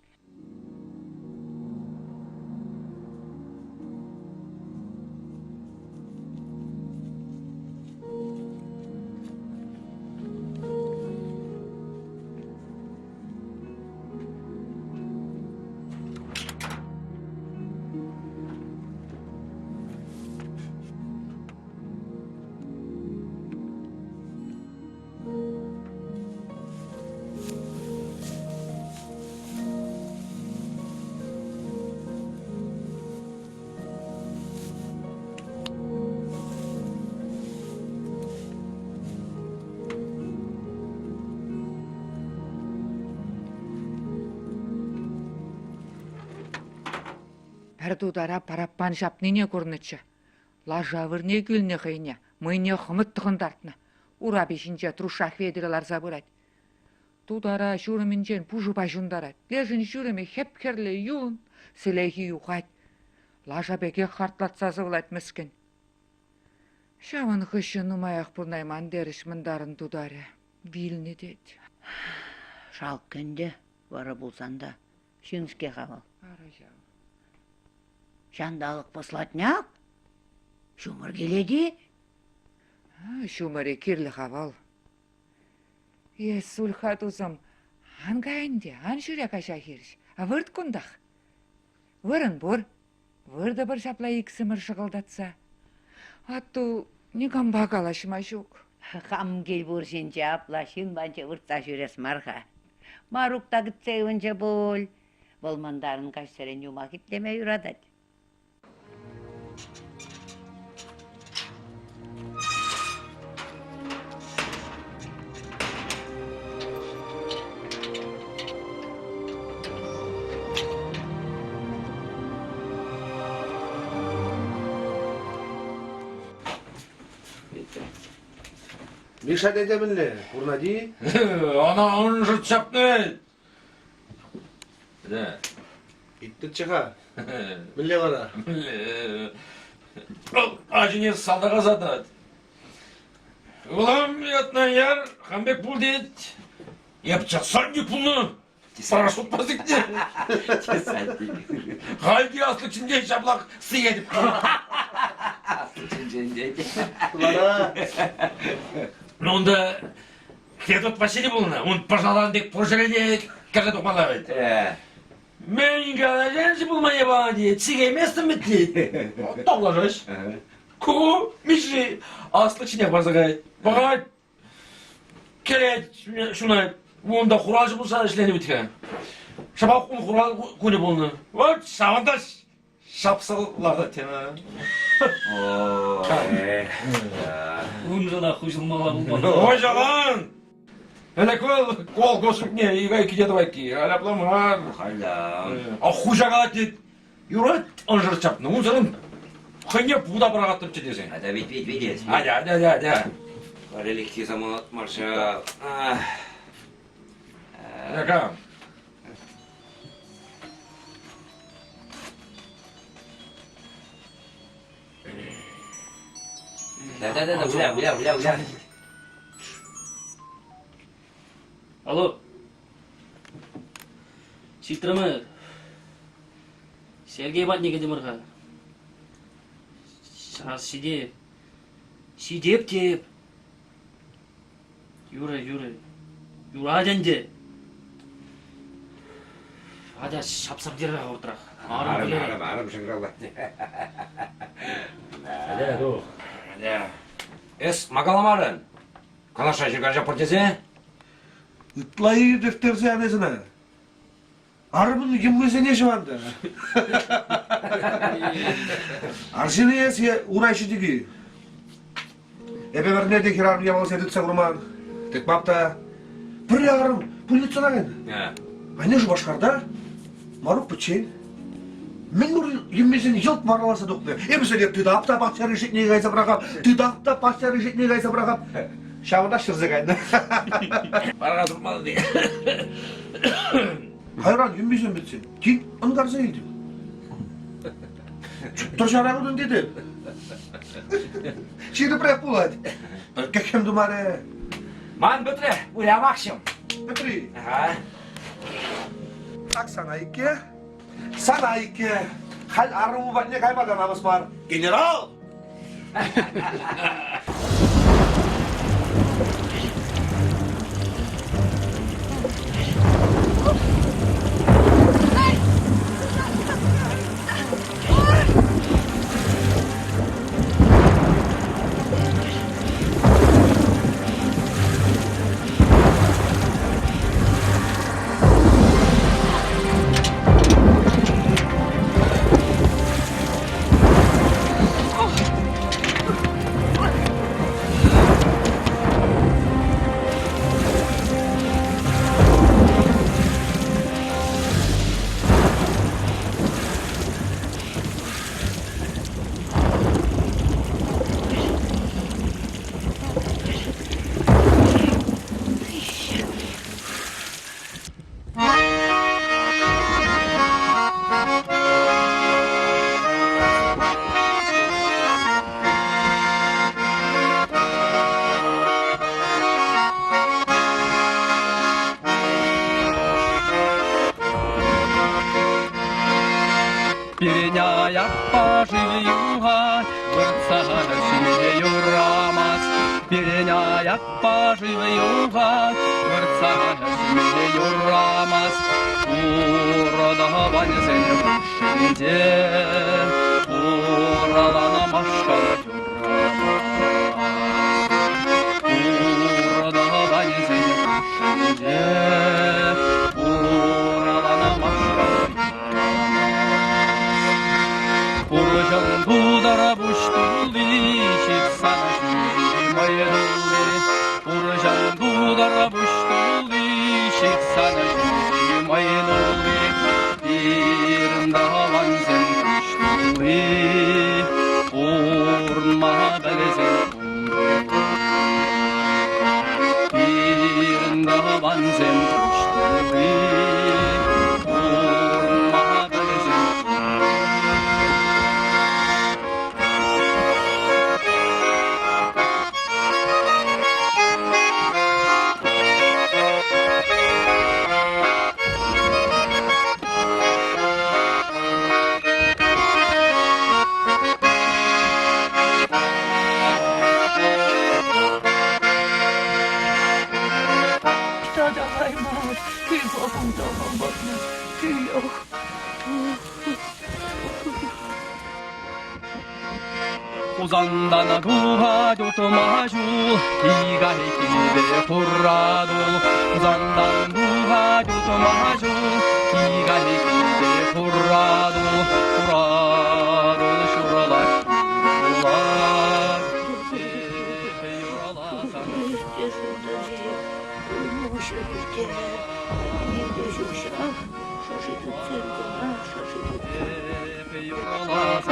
Пӗр тутара параппан ҫапнине курнӑччӗ. Лаша вырне кӳлнӗ хӑйне, мӑйне хӑмӑт тӑхӑнтартнӑ. Урапи ҫинче Труша Хветӗрӗ ларса пырать. Тутара ҫурӑмӗнчен пушӑпа ҫунтарать. Лешӗн ҫурӑмӗ хӗп-хӗрлӗ юн, сӗлехи юхать. Лаша пекех хартлатса сывлать мӗскӗн. Ҫавӑн хыҫҫӑн нумаях пурӑнайман терӗҫ мӑнтарӑн тутарӗ. Вилнӗ тет. Шалккӑ ӗнтӗ, вӑрӑ пулсан та. Ҫын-ҫке-ха вӑл. Ара ҫав. Ҫанталӑк пӑслатняк? Ҫумӑр килет-и? Ҫумӑрӗ кирлӗ-ха вӑл. Эс, Ульха тусӑм, ан кай ӗнтӗ, ан ҫӳре каҫа хирӗҫ. Вырт кунтах. Вырӑн пур. Выртӑпӑр ҫапла иксӗмӗр шӑкӑлтатса. Атту никампа калаҫма ҫук. Хам кил пур ҫинче апла ҫын патне выртса ҫӳрес мар-ха. Марук та кӗтсе ывӑнчӗ пуль. Вӑл мӑнтарӑн каҫсерен юмах итлеме юратать. Миша тете мӗнле, пурӑнать-и? Ӑна уншӑн ҫапнӑ. Иттӗччӗ-ха. Мӗнле вара? Мӗнле? Ачине салтака сатать. Улам ятна яр, хам пек пул тет. Эп часан не пулнӑ. Парашютпа сикнӗ. Халь те аслӑ чӗнчен ҫаплах сиетӗп. Аслӑ чӗнчен тет. Вара? Ну, унта Федот Василий пулнӑ. Ун пӑшалан пек пур ҫӗре те кӗрсе тухмалла вӗт. Мӗн калаҫаҫҫӗ пулма япала тет, сикейместӗм вӗт тет. Тавлашаҫ. Ку Мишши аслӑ чинех парса каять. Пӑхать, кӗрет, ҫунать. Унта хуралҫӑ пулса ӗҫленӗ вӗт-ха. Шӑпах ун хурал кунӗ пулнӑ. Вот ҫавӑнта ҫапса лартать тенӗ. Уншӑнах хуҫӑлмалла пулман. Хуҫалан! Ӗлӗк вӑл колхоз чухне икайки те тӑвайкки, аляпла мар. Халям. А хуҫа калать тет, юрать ӑншӑр ҫапнӑ, унсӑрӑн хӑйне вута пӑрахаттӑмччӗ тесе. Атя вит вит витес. Атя, атя, атя, атя. Вареликхи самолет марша. Яка. Да-да-да, гуля, гуля, гуля, гуля. Алло. Ҫитрӗмӗр. Сергей патне кӗтӗмӗр-ха. Час ҫитеп. Ҫитеп теп. Юрӗ, юрӗ. Юрать ӗнтӗ. Атя ҫапса пӗтер-ха хӑвӑртрах. Арӑм Арӑм, килет. арӑм, арӑм шӑнкӑравлать. Атя, тух. Атя. Эс макаламарӑн. Канаша ҫырканҫа пур тесе. Ытла иртӗхтерсе ан эс ӑна. Арӑмӑн йӑмрисене ҫӑвантӑр. Арҫын эс е ура ҫитӗки? Эпӗ вӗрне те хӗрарӑм япаласене тытса курман. Тытмап та. Пӗрре арӑм пульницӑна кайнӑ. Анне Шупашкарта, Марук пӗччен. Мӗн пур йӗммесене йӑлт вараласа тухнӑ. Эпӗ сире тытап та пахча решетне кайса пӑрахап, тытап та пахча решетне кайса пӑрахап. Ҫавӑнтах ҫӗрсе кайнӑ. Вара турмалли. Кайран йӗммесем пӗтсен, тин ӑнкарса илтӗм. Тӑрҫара кутӑн тетӗп. Ҫирӗпрех пулать. Кӗххӗм тумарӗ. Ман пӗтрӗ, вылямахҫӑм. Пӗтри. Ага. Так сана икке, сана икке. Халь арӑму патне кайма та намӑс мар. Генерал! Пирӗн аякпа шыв юхать, выртса ҫиме юрамасть. Пирӗн аякпа шыв юхать, выртса ҫиме юрамасть. Урӑлаванӗсен хушшинче ураланамашкал юрамасть. Урӑлаванӗсен хушшинче ураланамашкал Пурҫӑн тутара пуҫ тулли, ҫыхсан ҫӳҫи мӑйӑ тулли. Пурҫӑн тутара пуҫ тулли, ҫыхсан ҫӳҫи мӑйӑ тулли. Пирӗн тӑвансем куҫ тулли, пурӑнма пӗлсен Пирӗн тӑвансем куҫ тулли, пурӑнма пӗлсен. Хусантан тухать утма ҫул, Икайкипе хуратул. Хусантан тухать утма ҫул, Икайкипе хуратул. Хуратул ҫурӑлать, юрлать. Юрласан.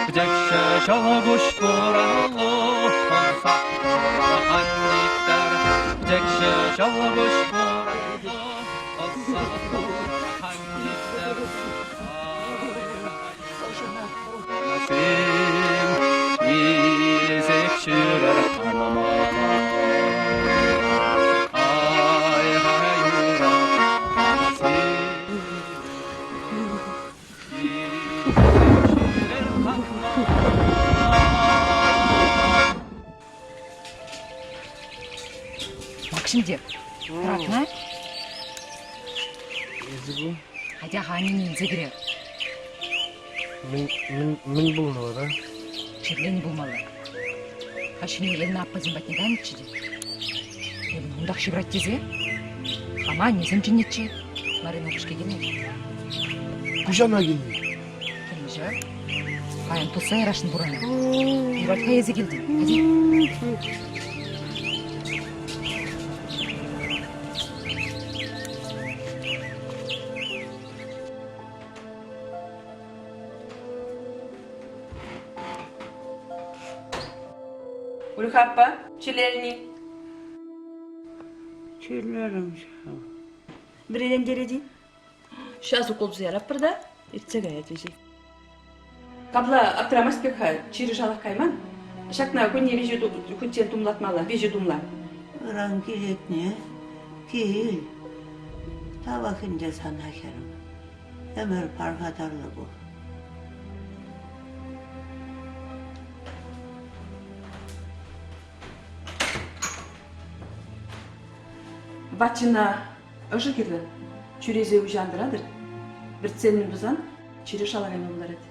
Пӗчӗкҫӗ ҫӑлкуҫ тураллӑ тӑрса анниттӗр. Пӗчӗкҫӗ ҫӑлкуҫ тураллӑ тӑрса анниттӗр. Сем илсех ҫӳрер ханмана. Ай-хай юратасем. Илсех ҫӳрер ханмана. Макҫӑм те, тӑратна? Атя-ха аннене илсе кӗрер. Мӗн, мӗн, мӗн пулнӑ вара? Чирленӗ пулмалла. Каҫхине Елена аппасем патне кайнӑччӗ те. Эпӗ унтах ҫыврать тесе хама аннесем чӗннӗччӗ. Марина упӑшки килнӗ. Пуҫана килнӗ. Килнӗ ҫав. Паян пусса ярасшӑн пурӑнать. Юрать-ха эсӗ килтӗн. Атя. Ульха аппа, чирлерӗн-и? Чирлерӗм ҫав. Вӗрентерет-и? Ҫас укол туса яратпӑр та иртсе каять вӗҫех. Капла аптӑрамасть пек-ха, чирӗ шалах кайман. Ҫакна кунне виҫӗ хутчен тумлатмалла, виҫӗ тумла. Ыран килетне кил. Тавах ӗнтӗ сана, хӗрӗм. Ӗмӗр пархатарлӑ пул. Ватчина ӑшӑ кирлӗ. Чӳрече уҫӑ ан тӑратӑр. Вӗртсен мӗн тусан чирӗ шала кайма пултарать.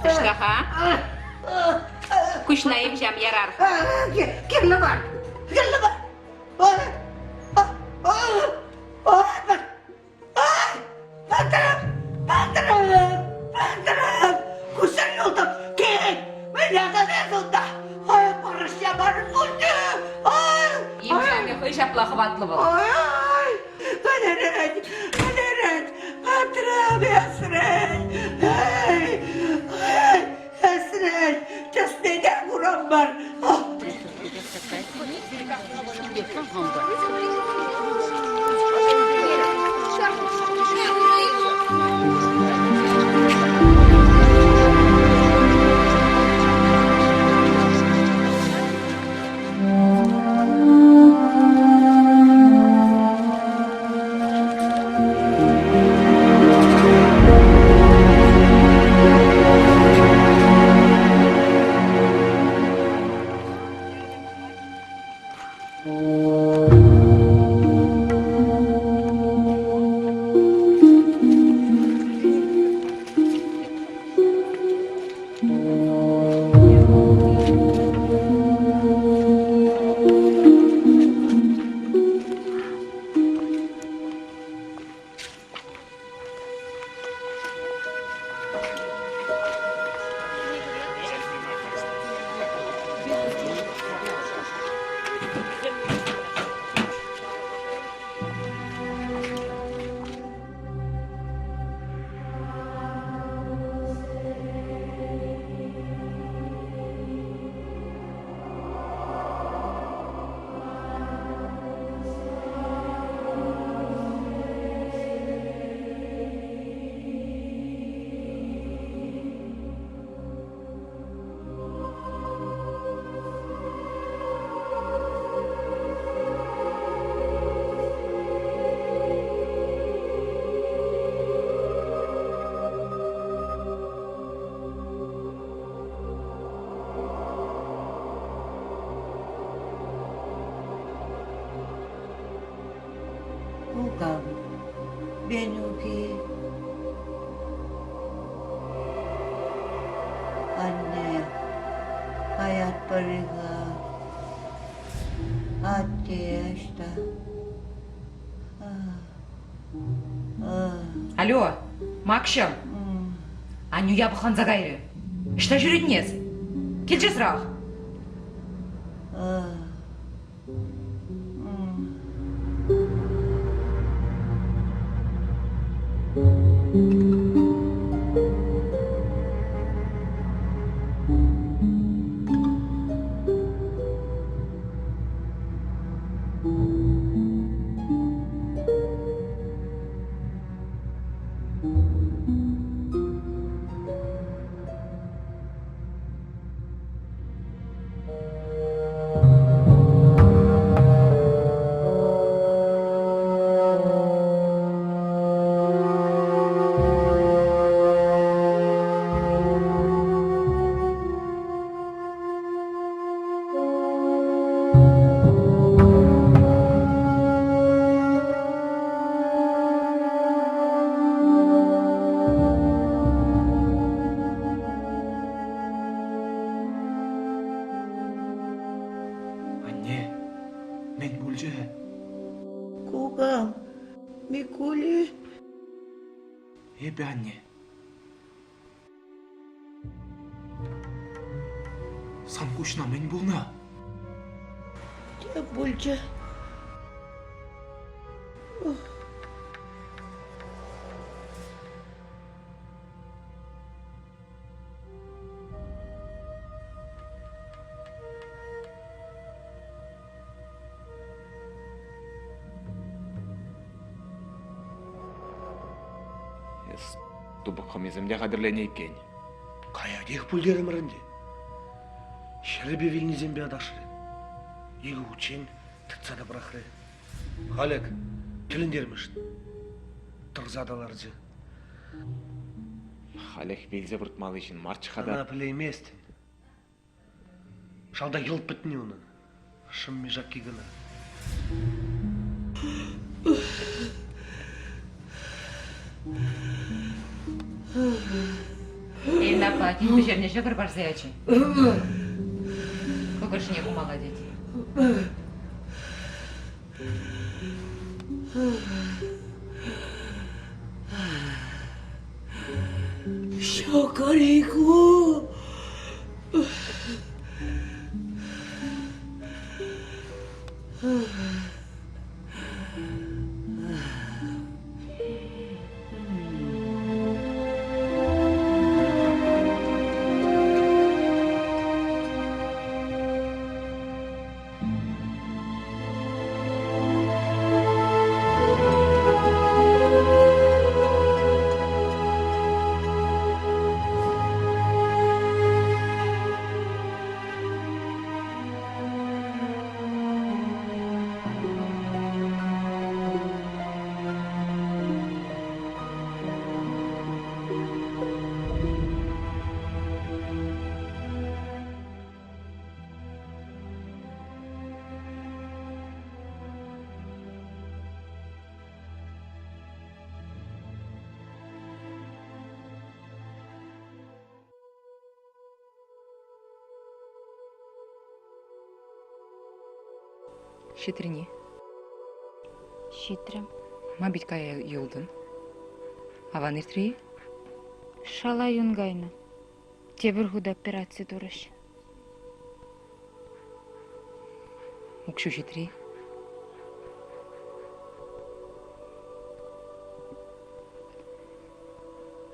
Куҫлаха. Куҫна имҫам ярар. Кирлӗ мар. Кирлӗ мар. Паттӑрӑм! Паттӑрӑм! Паттӑрӑм! Куҫсӑр юлтӑм! Кил! Мӗн унта? Ай, пӑрӑҫ ямарӑн пулчӗ! Ай! Имҫамӗ хӑй ҫапла хӑватлӑ вӑл. Ай! Вӗлерет! Вӗлерет! Паттӑрӑм, эсрел! Эй! Эй! Эсрел! Тӗсне те курам мар! Кукам, Венюки. Анне, каятпӑр-и-ха? Атте ӑҫта? Алло, Макҫӑм. Аннӳ япӑхланса кайрӗ. Ӑҫта ҫӳретӗн эс? Килчӗсрах. Анне, мӗн пулчӗ? Кукам, Микули. Эпӗ анне. Сан куҫна мӗн пулнӑ? Те пулчӗ. Эс тупӑк хӑмисем те хатӗрленӗ иккен. Каятех пуль терӗмӗр ӗнтӗ. Ҫӗрӗпе вилнисемпе аташрӗ. Икӗ хутчен тытса та пӑрахрӗ. Халӗк тӗлӗнтермӗш тӑрса та ларчӗ. Халех вилсе выртмалли ҫын марччӗ-ха та. Ӑна пӗлейместӗн. Шалта йӑлт пӗтнӗ унӑн. Шӑмми-шакки кӑна. Эльна аппа тин пӗҫернӗ ҫӑкӑр парса ячӗ. Кӑкӑр ҫине хумалла тет. Ҫӑкӑр-и ку? Ҫитрӗн-и? Ҫитрӗм. Ма пит кая юлтӑн? Аван иртрӗ-и? Шала юн кайнӑ. Тепӗр хут операци турӗҫ. Укҫу ҫитри.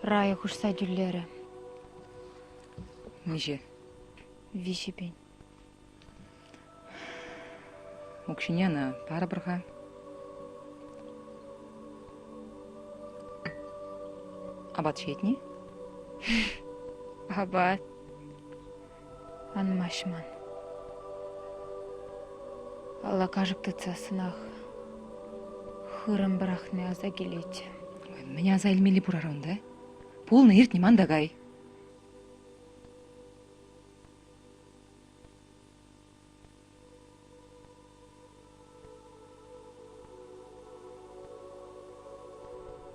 Рая хушса тӳлерӗ. Миҫе? 3000. Укҫине ӑна парӑпӑр-ха. Апат ҫиетни? Апат анмасть ман. Алла кашӑк тытсассӑнах хырӑм пӑрахни аса килет. Мӗн аса илмелли пур ара унта? Пулнӑ иртнӗ ман та кай.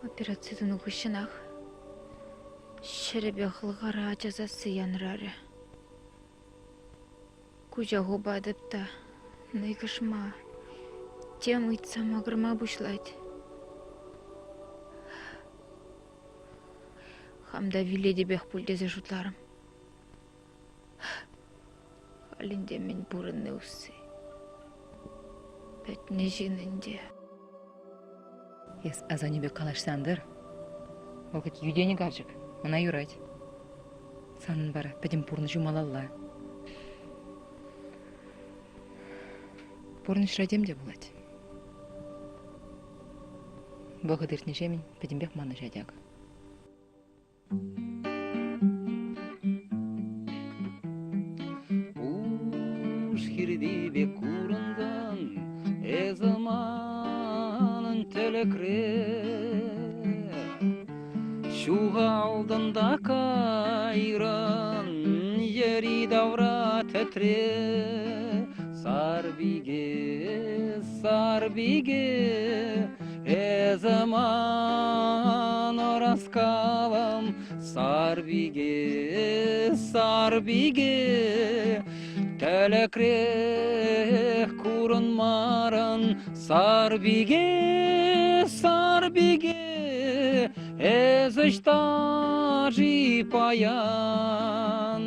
Операци тунӑ хыҫҫӑнах ҫӗрӗпе хӑлхара ача сасси янрарӗ. Куҫа хупатӑп та нӑйкӑшма, тем ыйтса макӑрма пуҫлать. Хам та вилетӗпех пуль тесе шутларӑм. Халь ӗнтӗ мӗн пурӑнни усси. Пӗтнӗ ҫын ӗнтӗ. Эс асаннӳпе калаҫсан тӑр. Вӑл хӑть йӳтенӗ карчӑк, ӑна юрать. Санӑн вара пӗтӗм пурнӑҫу малалла. Пурнӑҫра тем те пулать. Вӑхӑт иртнӗҫемӗн пӗтӗмпех манӑҫать акӑ. Пуш хирти пек курӑнтӑн эсӗ манӑн тӗлӗкре. Ҫухалтӑн та кайрӑн йӗри-тавра тӗтре. Сарпике, сарпике, эсӗ ман ӑраскалӑм. Сарпике, сарпике, Тӗлӗкрех курӑнмарӑн, Сарпике, Сарпике, эс ӑҫта-ши паян?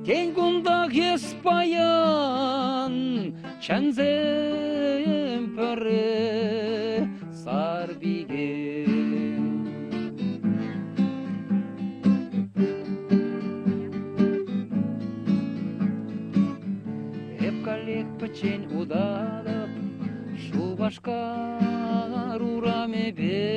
Тен, кунтах эс паян чӗнсем пӗрре, Сарпике. Эп каллех пӗччен утатӑп Шупашкар урамӗпе.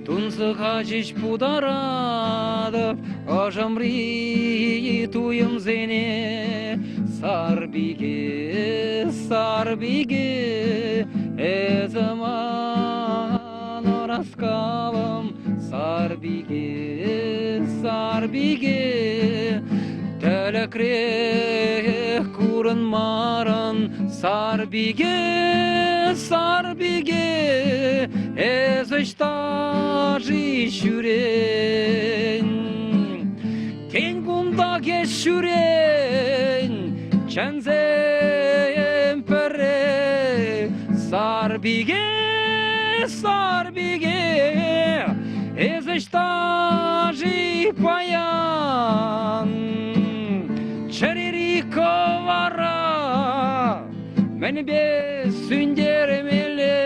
Тунсӑха ҫеҫ путаратӑп ӑшӑмри туйӑмсене. Сарпике, сарпике, эсӗ ман ӑраскалӑм. Сарпике, сарпике, тӗлӗкрех курӑнмарӑн. Сарпике, сарпике, эс ӑҫта-ши ҫӳрен? Тен, кунтах эс ҫӳрен, чӗнсем пӗрре. Сарпике, сарпике, эс ӑҫта-ши паян? Чӗрери кӑвара мӗнпе сӳнтермелле?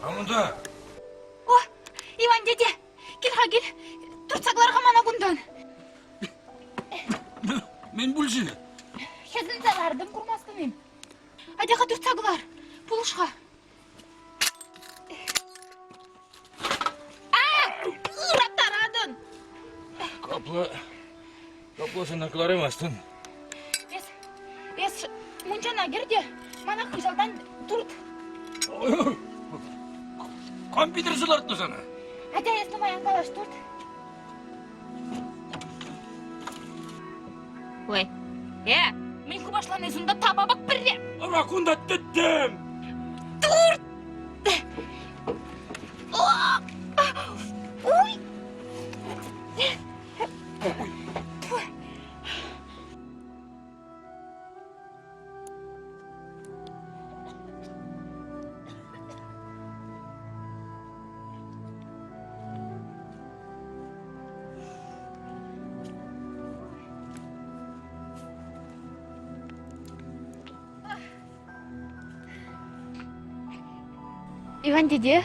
Амунда! О, Иван тете, кил-ха кил, туртса кӑлар-ха мана кунтан. Мӗн пулчӗ? Хӗсӗнсе лартӑм, курмастӑн-им? Атя-ха туртса кӑлар, пулӑш-ха. А, ыраттаратӑн! Капла, капла сана кӑлараймастӑн. Эс, эс мунчана кӗр те мана хыҫалтан турт. Компьютер лартнӑ сана. Атя эс нумай ан калаҫ, турт. Ой, э, мӗн хупашланӑ эс унта тапа пак пӗрре. Ара кунта тӗттӗм. Турт! Ой! Иван тете,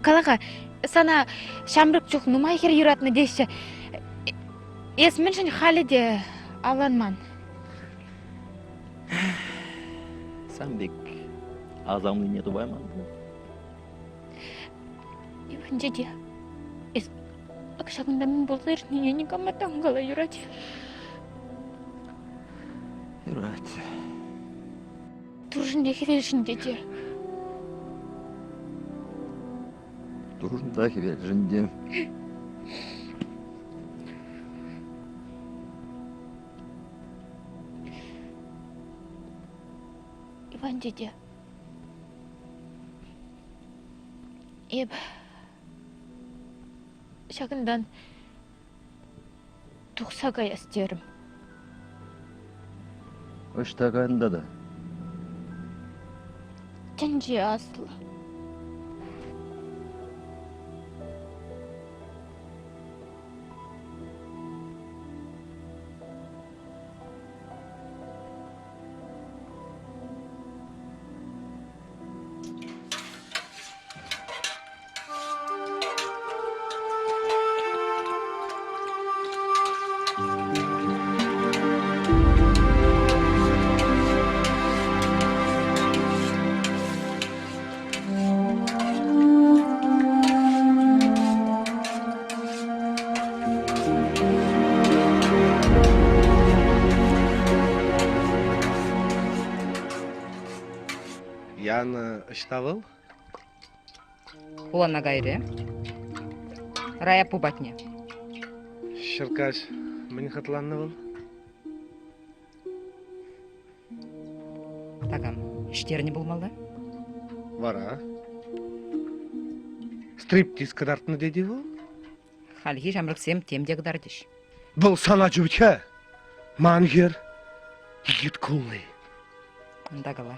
кала-ха, сана ҫамрӑк чух нумай хӗр юратнӑ теҫҫӗ. Эс мӗншӗн халӗ те авланман? Сан пек асамлине тупайман пуль. Иван тете, эс ак ҫакӑнта мӗн пулса иртнине никама та ан кала, юрать? Юрать. Туршӑн те хӗвелшӗн тете. Туршӑн та хӗвелшӗн те. Иван тете, эп ҫакӑнтан тухса каяс терӗм. Ӑҫта кайнӑ тата? Тӗнче аслӑ. Яна ӑҫта вӑл? Хулана кайрӗ. Раяппу патне. Ҫӗркаҫ мӗн хӑтланнӑ вӑл? Такам ӗҫтернӗ пулмалла. Вара? Стриптиз кӑтартнӑ тет-и вӑл? Хальхи ҫамрӑксем тем те кӑтартӗҫ. Вӑл сана чӳт-ха. Ман хӗр йыт кулли. Унта кала.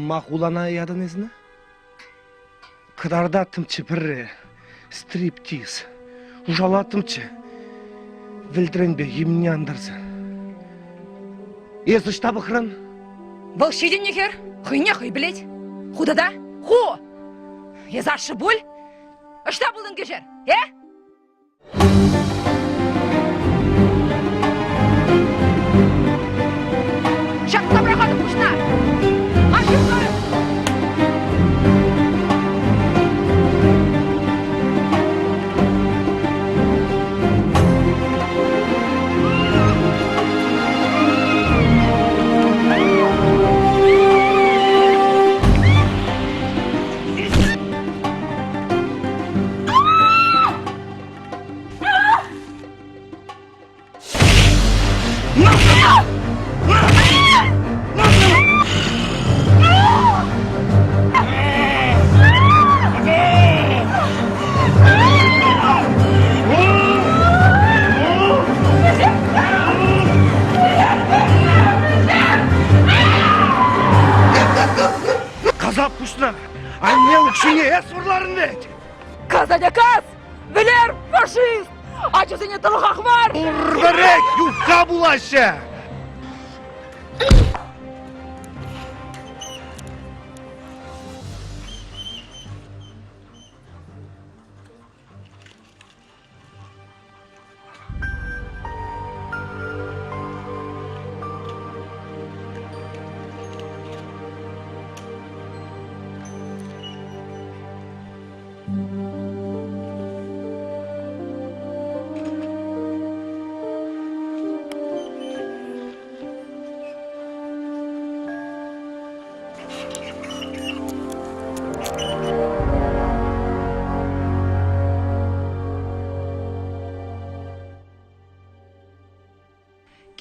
Ма хулана ятӑн эсӗ? Кӑтартаттӑмччӗ пӗрре стриптиз. Ушалаттӑмччӗ вӗлтренпе йӗмне антарса. Эс ӑҫта пӑхрӑн? Вӑл ҫитӗннӗ хӗр, хӑйне хӑй пӗлет. Ху тата, ху! Эс ашшӗ пуль? Ӑҫта пултӑн кӗҫӗр, э? Ҫакса пӑрахатӑп пуҫна! Ан ҫыртӑр! Касап пуҫна! Анне укҫине эс вӑрларӑн вӗт! Кас, кас! Вӗлер, фашист! Ачасене тӑлӑхах мар! Пурпӗрех юхха пулаҫҫӗ!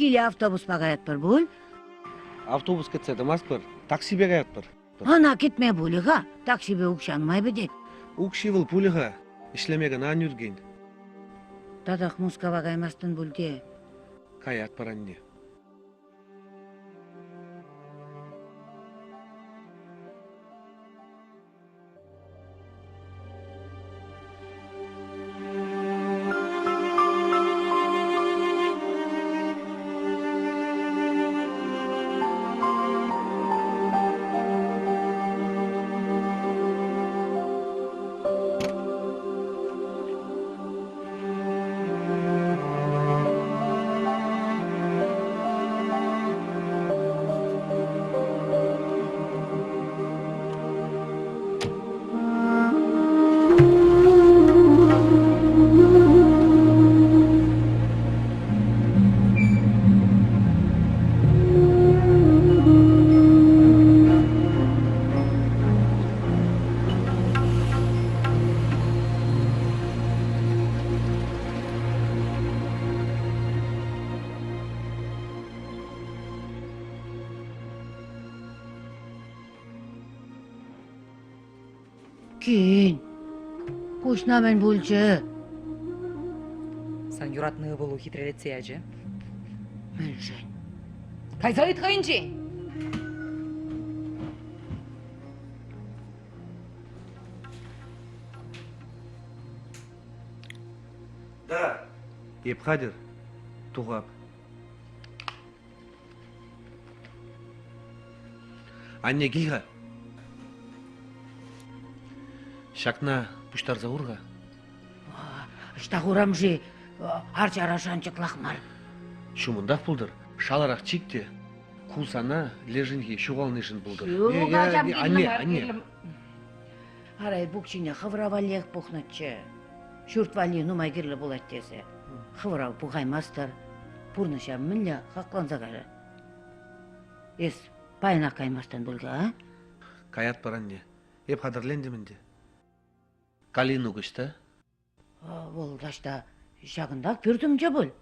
Киле автобуспа каятпӑр пуль? Автобус кӗтсе тӑмастпӑр, таксипе каятпӑр. Ӑна кӗтме пулӗ-ха, таксипе укҫа нумай пӗтет. Укҫи вӑл пулӗ-ха, ӗҫлеме кӑна ан ӳркен. Татах Мускава каймастӑн пуль те? Каятпӑр, анне. Кин, куҫна мӗн пулчӗ? Сан юратнӑ ывӑлу хитрелетсе ячӗ. Мӗншӗн? Кайса ыйт хӑйӗнчен. Да. Эп хатӗр. Тухап. Анне кил-ха. Ҫакна пуҫтарса хур-ха. Ӑҫта хурам-ши? Арчара шанчӑклах мар. Ҫумӑнтах пултӑр, шаларах чик те. Ку сана лешӗнхи ҫухалнишӗн пултӑр. Ҫук, ачам, кирлӗ Анне, мар, анне. кирлӗ. Арай букчине хӑвӑра валлиех пухнӑччӗ. Ҫурт валли нумай кирлӗ пулать тесе. Хӑвӑра пухаймастӑр. Пурнӑҫа мӗнле хакланса кайрӗ? Эс паянах каймастӑн пуль-ха, а? Каятпӑр, анне. Эп хатӗрлентӗм ӗнтӗ. Калинук ӑҫта? Вӑл таҫта ҫакӑнтах пӳртӗмче пуль.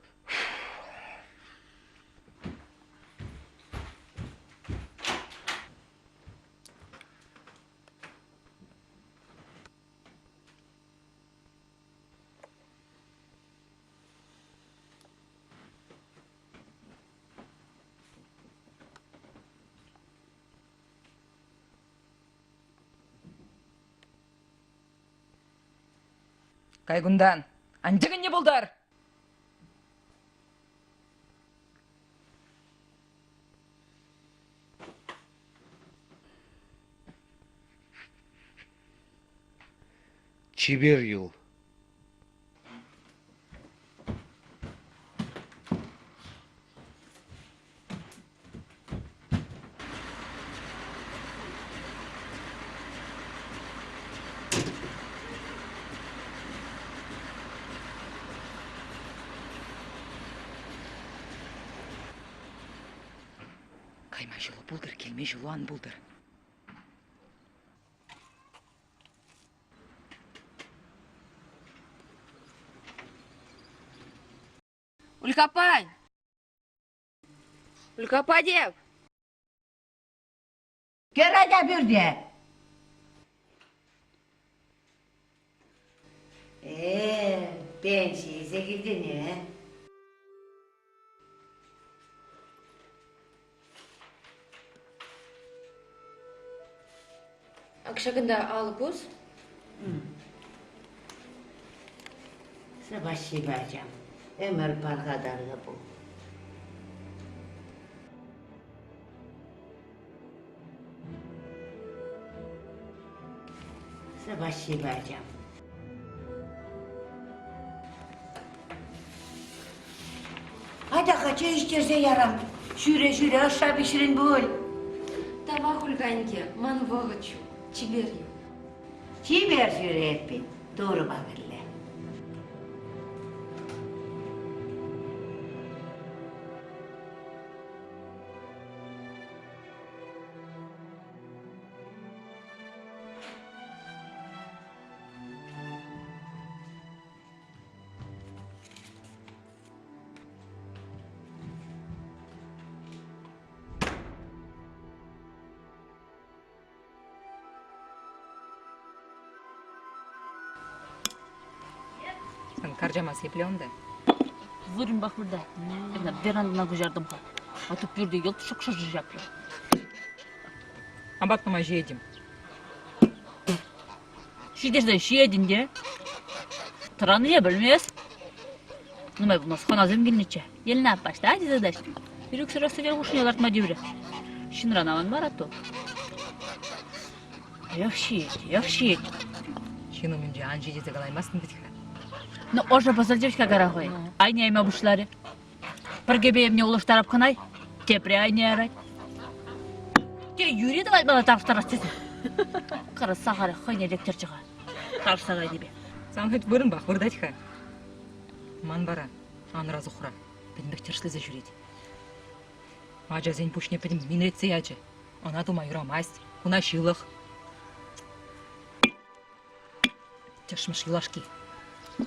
Кай кунтан! Ан тӗкӗнне пултар! Чипер юл. Кайма ҫулу пултӑр, килме ҫулу ан пултӑр. Улькапай! Улькапа тев! Кӗр атя пӳрте! Э, пенси илсе килтӗн, э? Ак ҫакӑнта алӑ пус. Спасибо, ачам. Ӗмӗр пархатарлӑ пул. Спасибо, ачам. Атя-ха, чей ӗҫтерсе ярам. Ҫӳре-ҫӳре ӑшша пиҫрӗн пуль. Тавах, Улька инке, ман вӑхӑт ҫук. Чипер юл. Чипер ҫӳре эппин, Турӑпа пӗрле. Сан карчамас епле унта? Вырӑнпах выртать. Эпӗ верандӑна куҫартӑм-ха. А то пӳрте йӑлт шӑк-шӑршӑ ҫапрӗ. Апат нумай ҫиетӗм. Ҫитерсен ҫиетӗн те. Тӑраннине пӗлмест. Нумай пулмасть хӑнасем килнӗччӗ. Елена аппа ӑҫта тесе ыйтаҫ. Ирӗксӗрех сӗтел хушшине лартма тиврӗ. Ҫынран аван мар атту. Эх ҫиет, эх ҫиет. Ҫын умӗнче ан ҫи тесе калаймастӑн вӗт-ха. Ну, ӑшӑ пӑсӑлчӗ-ҫке хӑй. Айне айма пуҫларӗ. Пӗр кӗпе-йӗмне улӑштарап кӑна, тепре айне ярать. Те юри тӑвать мана тарӑхтарас тесе. Кӑрӑс сахарӗ хӑйне лектерчӗ-ха. Тарӑхса кайнипе. Сан хоть вырӑнпах выртать-ха. Ман вара анра Зухра пӗтӗмпех тӗрӗслесе ҫӳрет. Ачасен пуҫне пӗтӗм минретсе ячӗ. Ӑна тума юрамасть, куна ҫылӑх. Тӗшмӗш юлашки.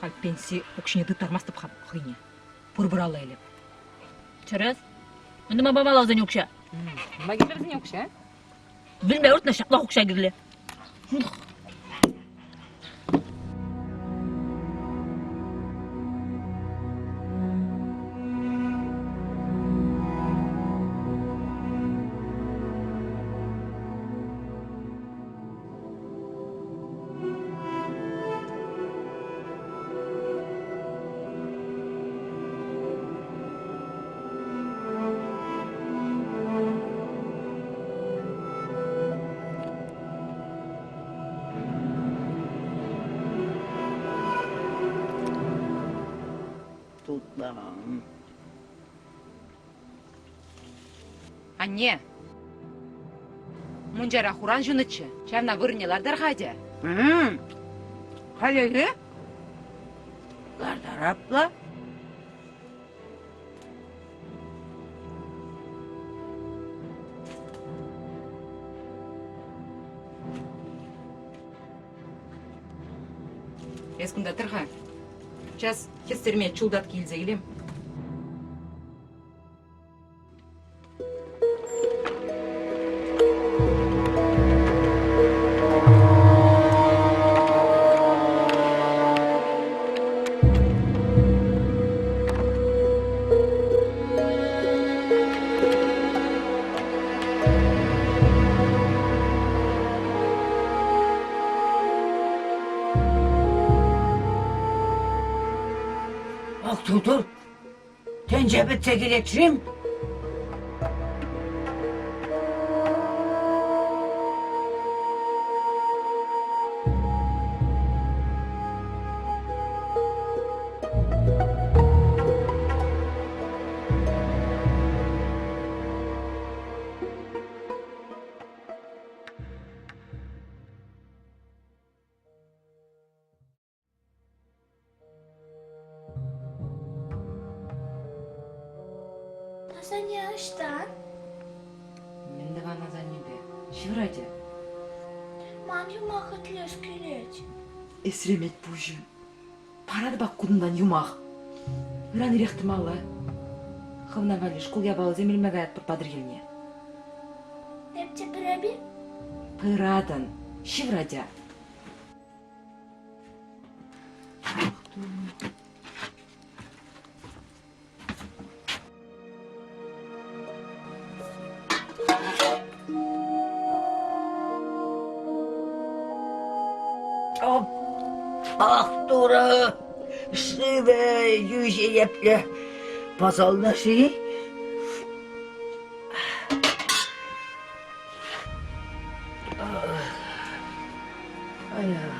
Халь пенси укҫине тыттармастӑп-ха хӑйне. Пурпӗр алла илеп. Тӗрӗс. Мӗн тума памалла вӗсене укҫа? Ма кирлӗ вӗсене укҫа? Вилме выртнӑ ҫаплах укҫа кирлӗ. Тутлам. Анне, мунчара хуран ҫунӑччӗ. Ҫавна вырӑнне лартар-ха атя. Халӗ лартар апла. Эс кунта тӑр-ха. Час хӗстерме чул татки илсе килем. Ах, тутӑр! Тӗнче пӗтсе килет-шим? Асанне ӑҫтан? Мӗн тӑван асаннепе? Ҫывӑрать-и? Ман юмах итлес килет. Эсремет пуҫӗ. Паратӑп кунтан юмах. Ыран ирех тӑмалла. Хӑвна валли шкул япалисем илме каятпӑр Патӑрьелне. Эп те пырап-и? Пыратӑн. Ҫывӑр атя. Ах, Турӑ, шывӗ йӳҫӗ епле пӑсӑлнӑ-ши? Ай-ай.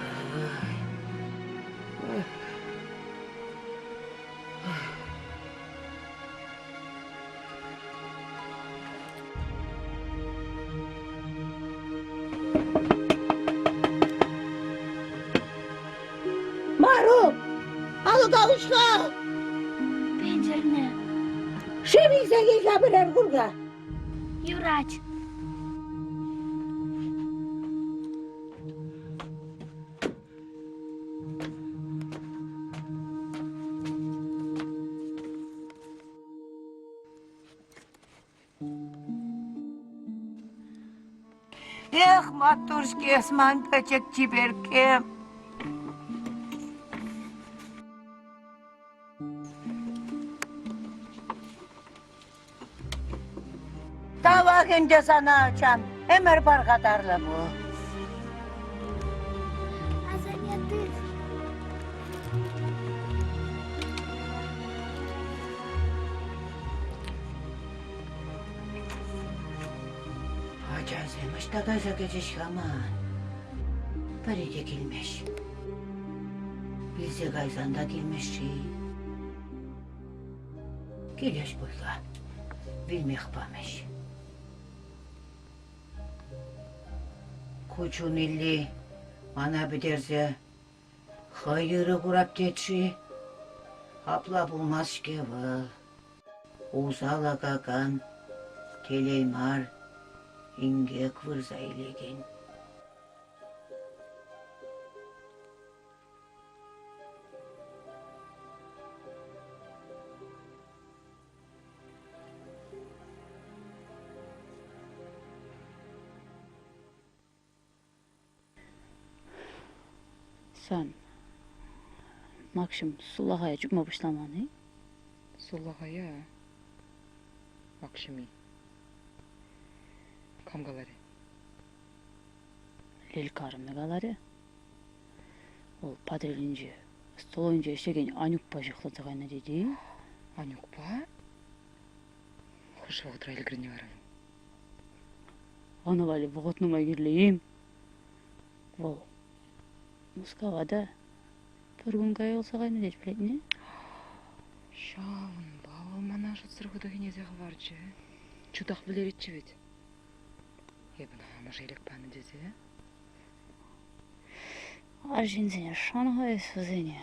Марук, алӑка уҫ-ха! Питӗрнӗ. Шыв илсе кил-ха пӗрер курка. Юрать. Эх, маттур-ҫке эс ман пӗчӗк чиперкке. Тавах ӗнтӗ сана, ачам, ӗмӗр пархатарлӑ пул. Асанне, тыт. Ачасем ӑҫта кайса кӗчӗҫ-ха ман? Пӗри те килмест. Вилсе кайсан та килмест-ши? Килес пуль-ха, вилмех памӗҫ. Ку чун илли мана пӗтерсе хӑй ырӑ курап тет-ши? Апла пулмасть-ҫке вӑл. Усал акакан телей мар, инкек вырса илекен. Сан, Макҫӑм, сулахая чупма пуҫламан-и? Сулахая? Макҫӑм-и? Кам каларӗ? Лелька арӑмӗ каларӗ. Вӑл Патӑрьелӗнче столовӑйӗнче ӗҫлекен Анюкпа ҫыхланса кайнӑ тет-и? Анюкпа? Хӑш вӑхӑтра ӗлкӗрнӗ вара вӑл? Ӑна валли вӑхӑт нумай кирлӗ-им? Вӑл Мускава та пӗр кун каялса кайнӑ тет, пӗлетне? Ҫавӑнпа вӑл мана шутсӑр хытӑ хӗнесе хӑварчӗ. Чутах вӗлеретчӗ вӗт. Эп ӑна амӑшӗ элек панӑ тесе. Арҫынсене шан-ха эс вӗсене.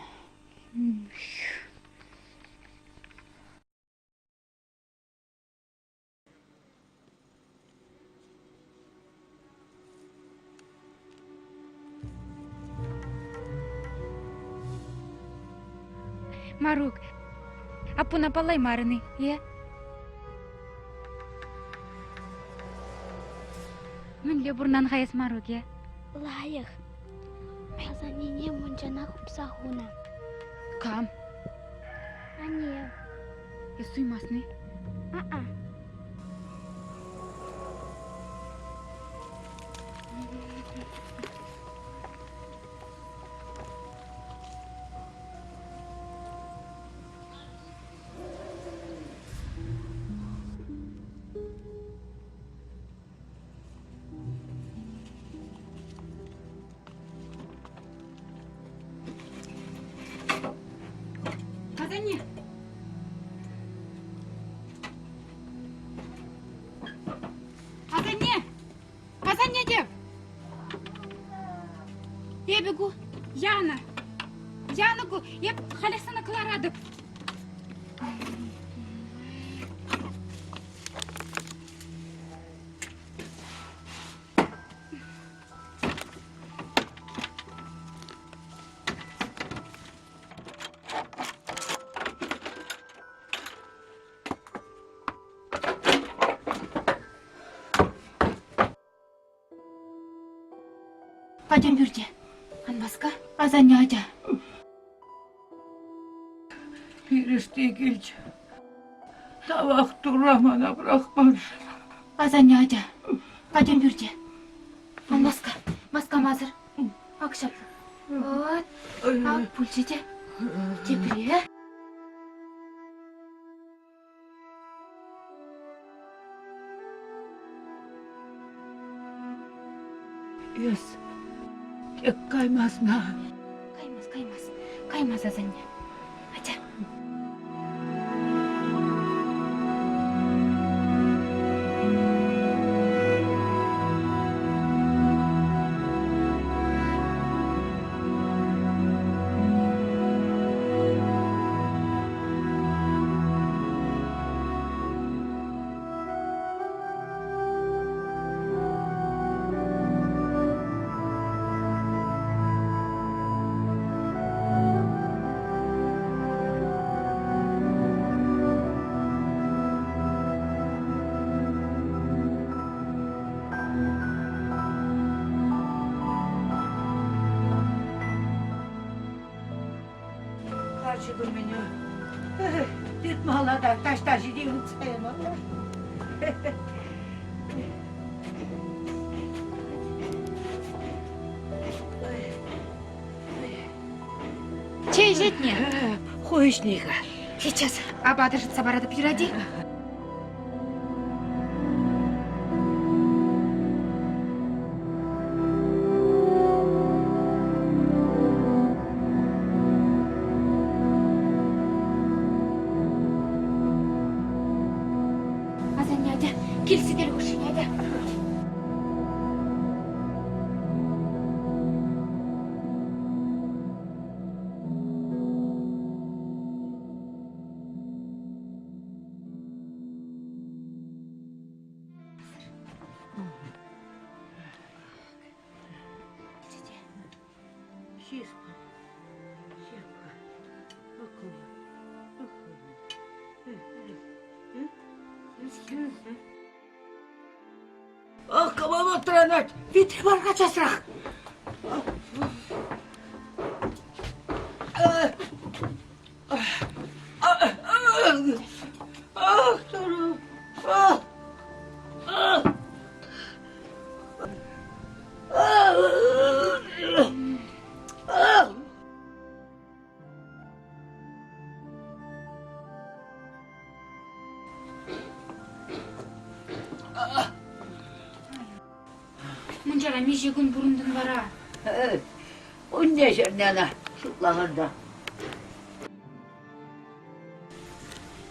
Марук, аппуна паллаймарӑн-и, е? Мӗнле пурӑнан-ха эс, Марук, е? Лайӑх. Асаннене мунчана хупса хунӑ. Кам? Анне. Эс суймасни? А-а. Асанне! Асанне! Асанне теп! Эпӗ ку Яна. Яна ку. Эп халех сана кӑларатӑп. Патьӑм пӳрте. Ан васка, асанне атя. Пирӗшти килчӗ. Тавах Турра мана пӑрахман. Асанне атя. Патьӑм пӳрте. Ан васка, васкамасӑр. Ак ҫапла. Вот, ак пулчӗ те. Тепре. Эс тек каймасна. Каймас, каймас, каймас асанне. Атя. Карчӑкӑм мене тытмалла та таҫта ҫити ывӑтса ямалла. Чей ҫитнӗ. Ху ӗҫни-ха. Сейчас апат ӑшӑтса паратӑп, юрать-и? Асанне, атя, кил сӗтел хушшине, атя. Ах, кӑмӑл тӑранать, витре мар-ха часрах. Ах, Турӑ! Ах! Ах! Ах! Мунчара миҫе кун пурӑнтӑн вара? Унне ҫӗрне ӑна шутлакан та.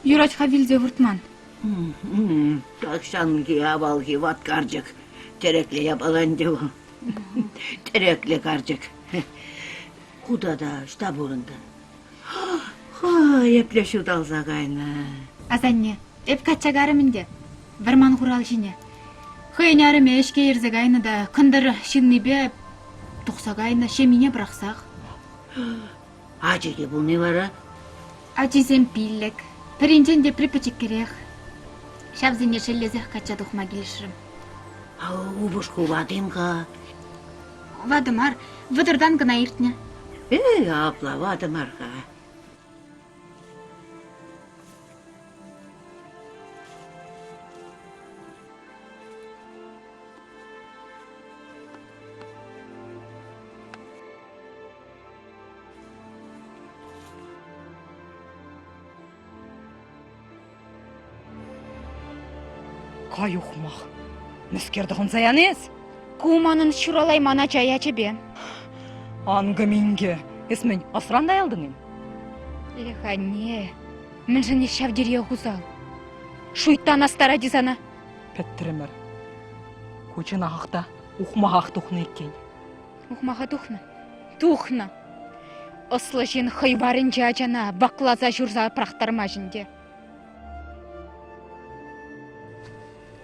Юрать-ха вилсе выртман. Тахҫанхи авалхи ват карчӑк тӗреклӗ япала ӗнтӗ вӑл. Тӗреклӗ карчӑк. Ку тата ӑҫта пурӑнтӑн? Ха, епле ҫуталса кайнӑ. Асанне, эп качча карӑм ӗнтӗ. Вӑрман хуралҫине. Хӑйӗн арӑмӗ ӗҫке ерсе кайнӑ та кӑнтӑр ҫыннипе тухса кайнӑ, ҫемйине пӑрахсах. Ачи те пулни вара? Ачисем пиллӗк, пӗринчен тепри пӗчӗккӗрех. Ҫавсене шеллесех качча тухма килӗшрӗм. Упӑшку ватӑ-им-ха? Ватӑ мар, вӑтӑртан кӑна иртнӗ. Эй, апла ватӑ мар-ха. Кай ухмах! Мӗскер тӑхӑнса янӑ эс? Ку манӑн ҫуралайман ача ячӗпе. Анкӑ-минкӗ! Эс мӗн, ӑсран тайӑлтӑн-им? Эх, анне, мӗншӗн эс ҫав териех усал? Шуйттан астарать-и сана? Пӗтрӗмӗр. Ку чӑнахах та ухмахах тухнӑ иккен. Ухмаха тухнӑ. Тухнӑ. Ӑслӑ ҫын хӑй варӗнчи ачана вакласа ҫурса пӑрахтармасть ӗнтӗ.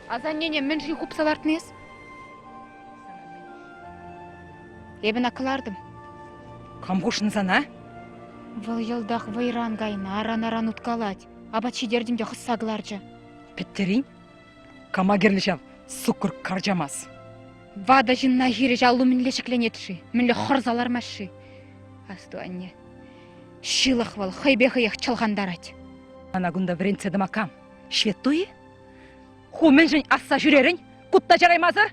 Асаннене мӗншӗн хупса лартнӑ эс? Эпӗ ӑна кӑлартӑм. Кам хушнӑ сана? Вӑл йӑлтах вӑйран кайнӑ, аран-аран уткалать. Апат ҫитертӗм те хӑсса кӑларчӗ. Пӗттерин? Кама кирлӗ ҫав суккӑр карчамас? Ватӑ ҫынна хирӗҫ аллу мӗнле ҫӗкленет-ши? Мӗнле хӑрса лармасть-ши? Асту, анне, ҫылӑх вӑл хӑйпе хӑех чӑлхантарать. Мана кунта вӗрентсе тӑма кам? Ҫветтуй-и? Ху мӗншӗн асса ҫӳрерӗн? Кутта чараймасӑр?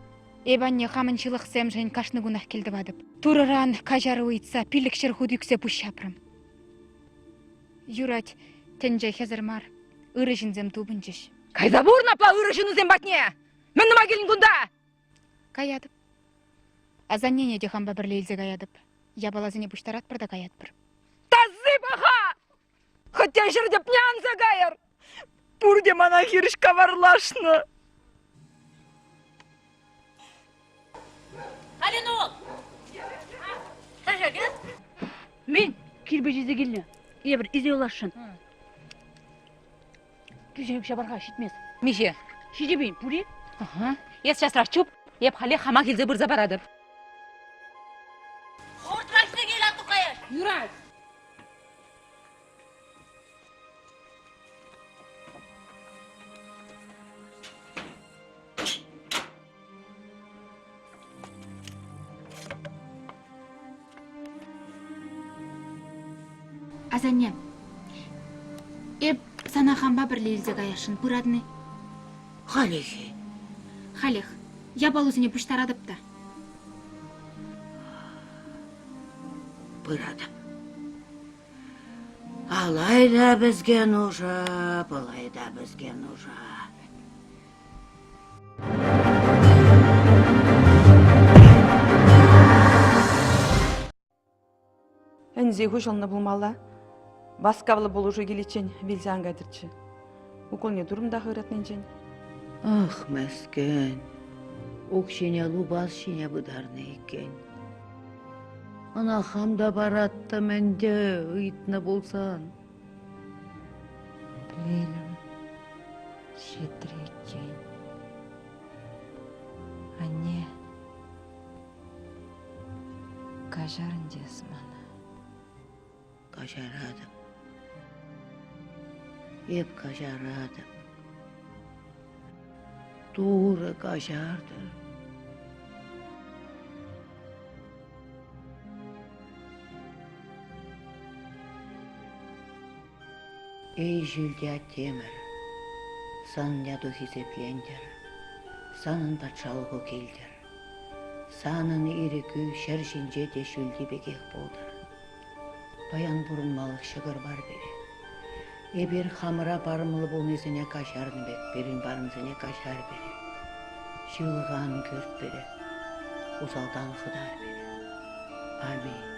Эп, анне, хамӑн ҫылӑхсемшӗн кашни кунах кӗлтӑватӑп. Турӑран каҫару ыйтса пилӗкҫӗр хут ӳксе пуҫ ҫапрӑм. Юрать, тӗнче хӗсӗр мар, ырӑ ҫынсем тупӑнчӗҫ. Кайса пурӑн апла ырӑ ҫыннусем патне! Мӗн тума килнӗ кунта? Каятӑп. Асаннене те хампа пӗрле илсе каятӑп. Япаласене пуҫтаратпӑр та каятпӑр. Таси паха! Хотя ҫӗр тӗпне анса кайӑр! Пурте мана хирӗҫ каварлашнӑ. Алинук! Мӗн кирпӗч илсе килнӗ? Эпир илсе юласшӑн. Кӳҫен укҫа пар-ха, ҫитмест. Миҫе? Ҫитӗпин, пур-и? Ага. Эс часрах чуп, эп халех хамах илсе пырса паратӑп. Хӑвӑртрах илсе кил, атту каяш. Юрать. Асанне, эп сана хампа пӗрле илсе каясшӑн пыратӑн-и? Халех-и? Халех. Япалусене пуҫтаратӑп та. Пыратӑп. Алай та бізге нужа, былай та бізге нужа. Ӗнсе хуҫӑлнӑ пулмалла. Васкавлӑ пулӑшу киличчен вилсе ан кайтӑрччӗ. Уколне турӑм та ыратнинчен. Ах, мӗскӗн, укҫине лупас ҫине пытарнӑ иккен. Ӑна хам та параттӑм ӗнтӗ, ыйтнӑ пулсан. Вилӗм ҫитрӗ иккен. Анне, каҫар ӗнтӗ эс мана. Каҫаратӑп. Эп каҫаратӑп. Турӑ каҫартӑр. Эй, ҫӳлти аттемӗр, сан яту хисеплентӗр, санӑн патшалӑху килтӗр. Санӑн ирӗкӳ ҫӗр ҫинче те ҫӳлти пекех пултӑр. Паян пурӑнмалӑх ҫӑкӑр пар пире. Эпир хамӑра парӑмлӑ пулнисене каҫарнӑ пек пирӗн парӑмсене каҫар пире. Ҫылӑха ан кӳрт пире, усалтан хӑтар пире. Аминь.